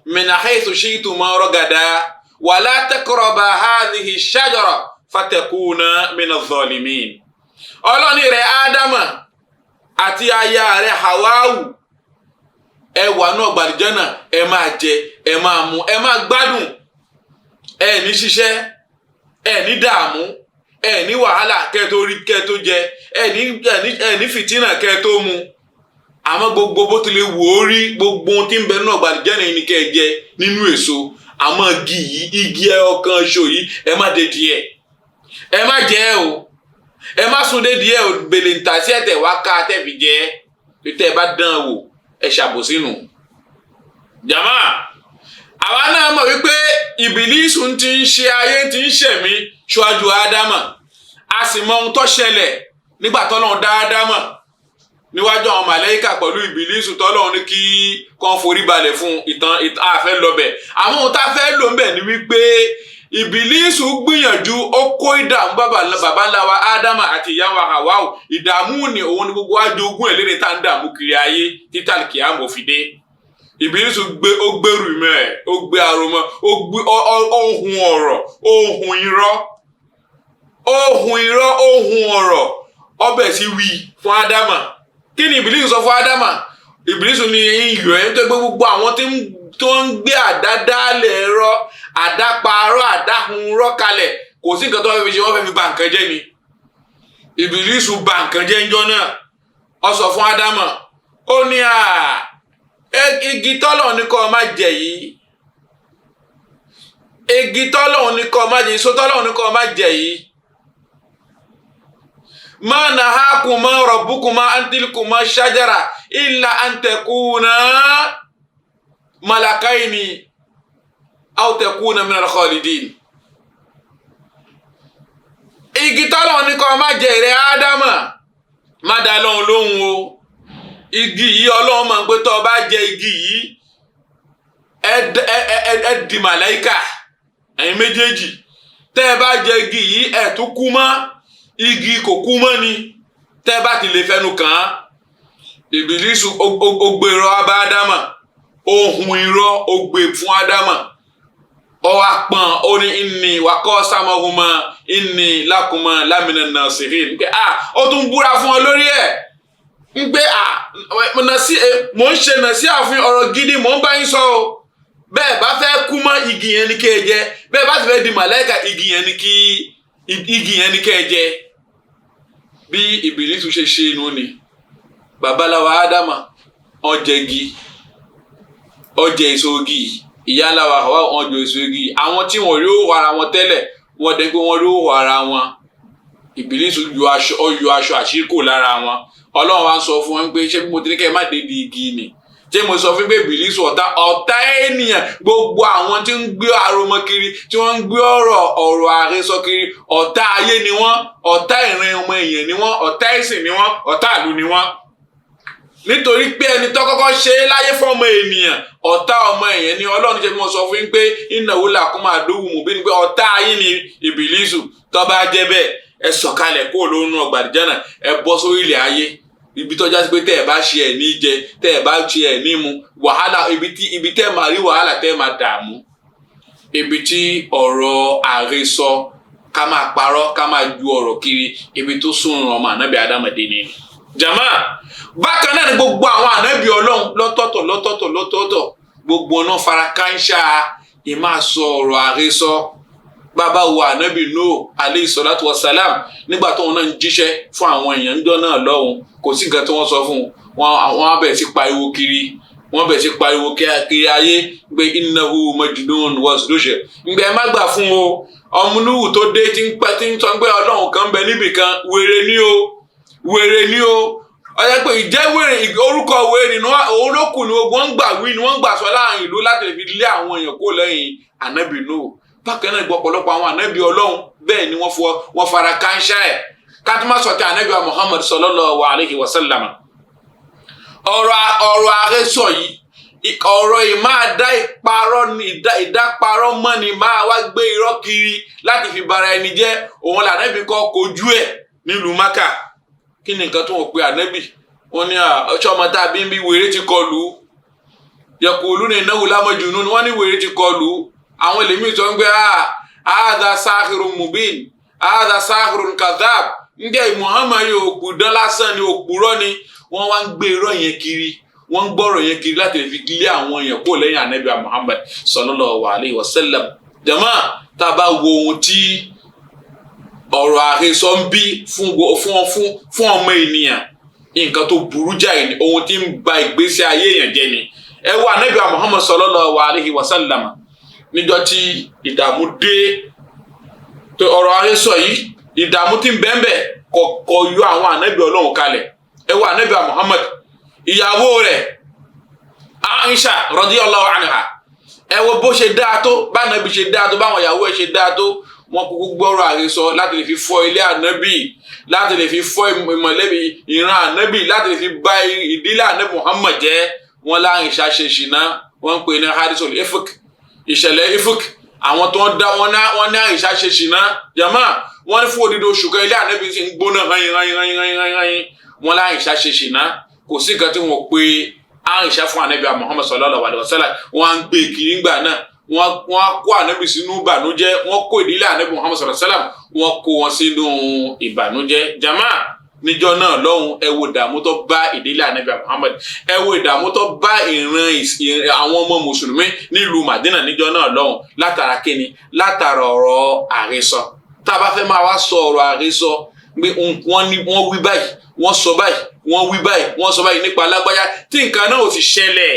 min haythu shi'tuma ragada wala taqraba hadhihi shajara fatakuna minadh dhalimin. Ọlọ́hun rẹ̀ Ádámà àti aya rẹ̀ Hawawu, ẹ wà náà gbàdìjọ́nà, ẹ máa jẹ, ẹ máa mu, ẹ máa gbádùn, ẹ ní ṣiṣẹ́, ẹ ní dààmú, ẹ ní wàhálà kẹ́ tó rí kẹ́ tó jẹ, ẹ ní fìtínà kẹ́ tó mu. Àmọ́ gbogbo bó tilẹ̀ wò ó rí, gbogbo ohun tí ń bẹ náà gbàdìjọ́nà yìí ni kẹ́ ẹ jẹ nínú èso, àmọ́ igi yìí, igi ẹ ọkàn ṣo yìí, ẹ má dé díẹ̀, ẹ má jẹ o, ẹ má sún dé díẹ̀ o, bèlè ń tà sí ẹ̀tẹ̀ wá ká tẹ̀ fi jẹ tẹ́ ẹ bá dán wò, ẹ ṣàbòsínú. Jàmá, àwa náà mọ̀ wípé Ìbílísù ti ń ṣe ayé, ti ń ṣẹ̀mí ṣáájú Ádámà. A sì mọ ohun tó ṣẹlẹ̀ nígbà tọ́lọ́run dá Ádámà níwájú àwọn màlẹ́kà pẹ̀lú Ìbílísù, tọ́lọ́run ní kí kán forí balẹ̀ fún ìtàn àfẹ́ lọ́bẹ̀. Àmọ́ ohun tá a fẹ́ lò ń bẹ̀ ni wípé Ìbílísù gbìyànjú, ó kó ìdààmú bàbá ńlá wa Ádámà àti ìyá wa Hàwáù. Ìdààmú ni òun ni gbogbo ajogún ẹ̀ lẹ́ni tá ń dààmú kiri ayé títà kìámù fi dé. Ìbílísù gbé, ó gbèrú mẹ́ ẹ̀, ó gbé aromọ, ó gbé ohun ọ̀rọ̀, ohun irọ́, ohun irọ́, ohun ọ̀rọ̀, ọbẹ̀ sí wí fún Ádámà. Kí ni Ìbílísù sọ fún Ádámà? Ìbílísù ni iyọ̀ ẹ̀ ń tó gbé gbogbo àwọn tó ń gbé àdádálẹ̀ ẹ̀rọ àdáparọ́ àdáhunrọ́ kalẹ̀, kò sí nǹkan tó fẹ́ fi ṣe, wọ́n fẹ́ fi ba nǹkan jẹ́ ni. Ìbílísù ba nǹkan jẹ́ ńjọ́ náà. Ó sọ fún Ádámà, ó ní à igi tọ́lọ̀ ní kó má jẹ yìí, igi tọ́lọ̀ ní kó má jẹ yìí, èso tọ́lọ̀ ní kó má jẹ yìí, ma nahakuma rabbukuma an tilkuma shajara illa an takuna malakaini aw takuna minal khalidin. Igi tọ́lọ̀ ní kó má jẹ rẹ̀ Ádámà, má dá lóhùn lóhùn o. Igi yìí, Ọlọ́run máa ń pé tó o bá jẹ igi yìí, ẹ di màláìkà ẹ̀yin méjèèjì. Tẹ́ ẹ bá jẹ igi yìí, ẹ tún kú mọ́. Igi kò kú mọ́ ni tẹ́ ẹ bá ti lè fẹnu kàn án. Ìbílísù ó gbé irọ́ bá Ádámà, ohun irọ́ ó gbé fún Ádámà, ó wá pọ́n, ó ní inni wàkọ́ sámọ́húnmọ́ inni lákùnmọ́ lámìnà nàṣìrìn pé ó tún búra fún ọ lórí ẹ̀ ń pé mò ń ṣe nàṣí àfin ọ̀rọ̀ gidi mò ń bá yín sọ o. Bẹ́ẹ̀ bá fẹ́ kú mọ́, igi yẹn ni kẹ́ ẹ jẹ. Bẹ́ẹ̀ bá sì fẹ́ di màláìka, igi yẹn ni kí igi yẹn ni kẹ́ ẹ jẹ. Bí Ìbílísù ṣe ṣe inú ni babaláwa Ádámà ọjẹgi ọjẹ èso igi, ìyá aláwa Háwà ọjọ èso igi. Àwọn tí wọ́n rí òwò ara wọn tẹ́lẹ̀, wọ́n dẹ́ pé wọ́n rí òwò ara wọn. Ìbílísù yọ aṣọ àṣírí kò lára wọn. Ọlọ́run wa ń sọ fún wọn pé ṣé mo ti ní kẹ́ ẹ má débi igi ni? Ṣé mo sọ fún pé Ìbílísù ọ̀tá ènìyàn, gbogbo àwọn tí ń gbé aromọ kiri, tí wọ́n ń gbé ọ̀rọ̀ àhesọ kiri, ọ̀tá ayé ni wọ́n, ọ̀tá ìran ọmọ èèyàn ni wọ́n, ọ̀tá ẹ̀sìn ni wọ́n, ọ̀tá ìlú ni wọ́n. Nítorí pé ẹni tó kọ́kọ́ ṣe é láyé fọ́mọ ènìyàn, ọ̀tá ọmọ èèyàn ni. Ọlọ́run ṣe fi mọ́ sọ fún yín pé innahu lakum aduwwun mubin, pé ọ̀tá yín ni Ìbílísù. Tó bá jẹ́ bẹ́ẹ̀, Ẹ sọ̀kalẹ̀ kó lónú ọgbà àlìjánà, ẹ bọ́ sórí ilẹ̀ ayé, ibi tó jásí pé tẹ́ ẹ bá ṣe ẹ̀ ní jẹ, tẹ́ ẹ bá ṣe ẹ̀ ní mu, wàhálà, ibi tẹ́ ẹ máa rí wàhálà, tẹ́ ẹ máa dààmú. Ibi tí ọ̀rọ̀ àhesọ, ká máa parọ́, ká máa ju ọ̀rọ̀ kiri, ibi tó sún ọmọ ànábì Ádámù dé ni. Jàmá, bákan náà ni gbogbo àwọn ànábì Ọlọ́run lọ́tọ̀ọ̀tọ̀ lọ́tọ̀ọ̀tọ̀ lọ́tọ̀ọ̀tọ̀, gbogbo náà fara kánṣá ìmáa sọ ọ̀rọ̀ àhesọ. Bàbá wo ànábì Nuhu alayhi salatu wassalam, nígbà tóun náà ń jíṣẹ́ fún àwọn èèyàn ńjọ́ náà lọ́hùn, kò sí nǹkan tí wọ́n sọ fún un, wọ́n á bẹ̀rẹ̀ sí pariwo kiri, wọ́n bẹ̀rẹ̀ sí pariwo kiri ayé pé innahu majnun wasdujir. Ǹgbẹ́ ẹ má gbà fún o, ọmọ Nuhu tó dé tí ń pẹ́ tí ń sọ pé Ọlọ́run kan bẹ níbì kan, wèrè ni o, wèrè ni o. Ọjọ́ pé ìjẹ́ wèrè, orúkọ wèrè nínú olókùn ni wọ́n ń gbà wí ni wọ́n ń gbà sọ láàrin ìlú láti fi lé àwọn èèyàn kó lẹ́yìn ànábì Nuhu. Bákan náà gbọ́ ọ̀pọ̀lọpọ̀ àwọn ànábì Ọlọ́run bẹ́ẹ̀ ni wọ́n fara kánṣá ẹ̀. Kátó sọ ti ànábì Muhammad sallallahu alayhi wa sallam. Ọ̀rọ̀ àhesọ yìí, ọ̀rọ̀ yìí máa dá ìparọ́ ní ìdáparọ́ mọ́ ni, máa wá gbé irọ́ kiri láti fi bara ẹni jẹ́. Òun lànábì kọ́ kojú ẹ̀ nílùú Mákà. Kí ni nǹkan tó wọ́n pe ànábì? Wọ́n ní ọ̀ṣọ́ ọmọ tá a bí ń bí wèrè ti kọlù. Yaquluna innahu lamajnun, wọ́n ní wèrè ti kọlù. Àwọn èlèmí sọ ń gbé hadha sahirun mubin, hadha sahirun kadhab. Ǹjẹ́ Muhammad yìí òpùdán lásán ni, òpùrọ́ ni. Wọ́n wá ń gbé irọ́ yẹn kiri, wọ́n ń gbọ́rọ̀ yẹn kiri láti fi lé àwọn èèyàn kó lẹ́yìn ànábì Muhammad sallallahu alayhi wa sallam. Jàmá, tá a bá wo ohun tí ọ̀rọ̀ àhesọ ń bí fún fún ọmọ ènìyàn, nǹkan tó burú jáì ni, ohun tí ń ba ìgbésí ayé èèyàn jẹ́ ni. Ẹ wo ànábì Muhammad sallallahu alayhi wa sallam níjọ́ tí ìdààmú dé, tó ọ̀rọ̀ àhesọ yìí, ìdààmú tí ń bẹ́ẹ̀ kọ̀kọ̀ yọ àwọn ànábì Ọlọ́run kalẹ̀. Ẹ wo ànábì Muhammad, ìyàwó rẹ̀ Aisha radiyallahu anha, ẹ wo bó ṣe dáa tó, bánábì ṣe dáa tó, báwọn ìyàwó ẹ̀ ṣe dáa tó, wọ́n kúkú gbọ́rọ̀ àhesọ láti lè fi fọ́ ilé ànábì, láti lè fi fọ́ ìmọ̀lẹ́bí ìran ànábì, láti lè fi bà ìdílé ànábì Muhammad jẹ́. Wọ́n láàrin ṣe ṣìnà, wọ́n ń pè ní hadisul ifk, ìṣẹ̀lẹ̀ ifk. Àwọn tó ń dá wọn ní Àìṣà ṣe ṣìnà. Jàmá, wọ́n ní fún odidi oṣù kan ilé ànábì sì ń gbóná hàn hàn hàn hàn hàn. Wọ́n láàrin ṣe ṣìnà, kò sí nǹkan tí wọ́n pe Àìṣà fún ànábì Muhammad sallallahu alaihi wasallam. Wọ́n á ń gbé kiri ńgbà náà, wọ́n á kó ànábì sínú ìbànújẹ́, wọ́n kó ìdílé ànábì Muhammad sallallahu alaihi wasallam, wọ́n kó wọn sínú ìbànújẹ́. Jàmá, níjọ́ náà lọ́hùn, ẹ wo ìdààmú tó bá ìdílé ànábì Muhammad, ẹ wo ìdààmú tó bá ìran àwọn ọmọ mùsùlùmí nílùú Madina níjọ́ náà lọ́hùn, látara kíni? Látara ọ̀rọ̀ àhesọ. Tá a bá fẹ́ máa wá sọ ọ̀rọ̀ àhesọ pé wọ́n ní wọ́n wí báyìí, wọ́n sọ báyìí, wọ́n wí báyìí, wọ́n sọ báyìí nípa alágbájá, tí nǹkan náà ò sì ṣẹlẹ̀.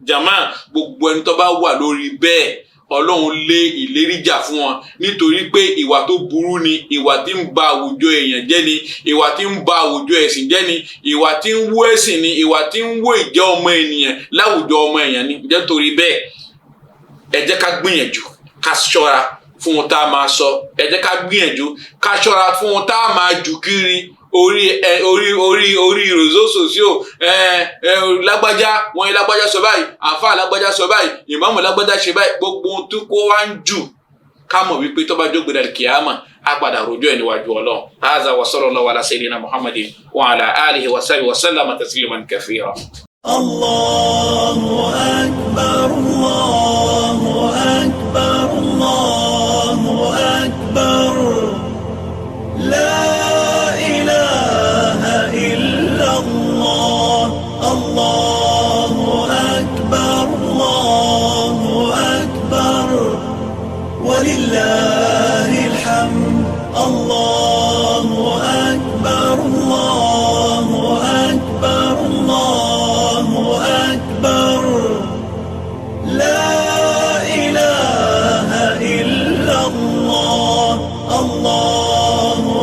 Jàmá, gbogbo ẹni tó bá wà lórí bẹ́ẹ̀, Ọlọ́run lé ìlérí jà fún wọn, nítorí pé ìwà tó burú ni, ìwà tí ń ba àwùjọ èèyàn jẹ́ ni, ìwà tí ń ba àwùjọ ẹ̀sìn jẹ́ ni, ìwà tí ń wó ẹ̀sìn ni, ìwà tí ń wó ìjẹ́ ọmọ ènìyàn láwùjọ ọmọ èèyàn ni. Jẹ́ torí bẹ́ẹ̀, ẹ jẹ́ ká gbìyànjú ká ṣọ́ra fún ohun tá a máa sọ, ẹ jẹ́ ká gbìyànjú ká ṣọ́ra fún ohun tá a máa jù kiri orí orí orí orí rosososio. Ẹ ẹ lágbájá, wọn ní lágbájá sọ báyìí, àǹfààní lágbájá sọ báyìí, ìmáàmù lágbájá ṣe báyìí, gbogbo ohun tó kó wá ń jù, ká mọ̀ wípé tó bá jókòó dàlí kìámà, á padà rojọ́ ẹ̀ níwájú Ọlọ́run. Hadha wa sallallahu ala sayyidina Muhammadin wa ala alihi wa sahbihi wa sallama tasliman kathira. Allahu akbar, Allahu akbar, Allahu akbar. La ilaha illa Allah, Allahu akbar, Allahu akbar. Walillahi alhamd, Allahu akbar, Allahu akbar, Allahu akbar. La ilaha illa Allah, Allahu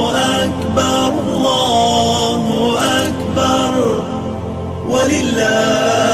akbar, Allahu akbar. Walillah.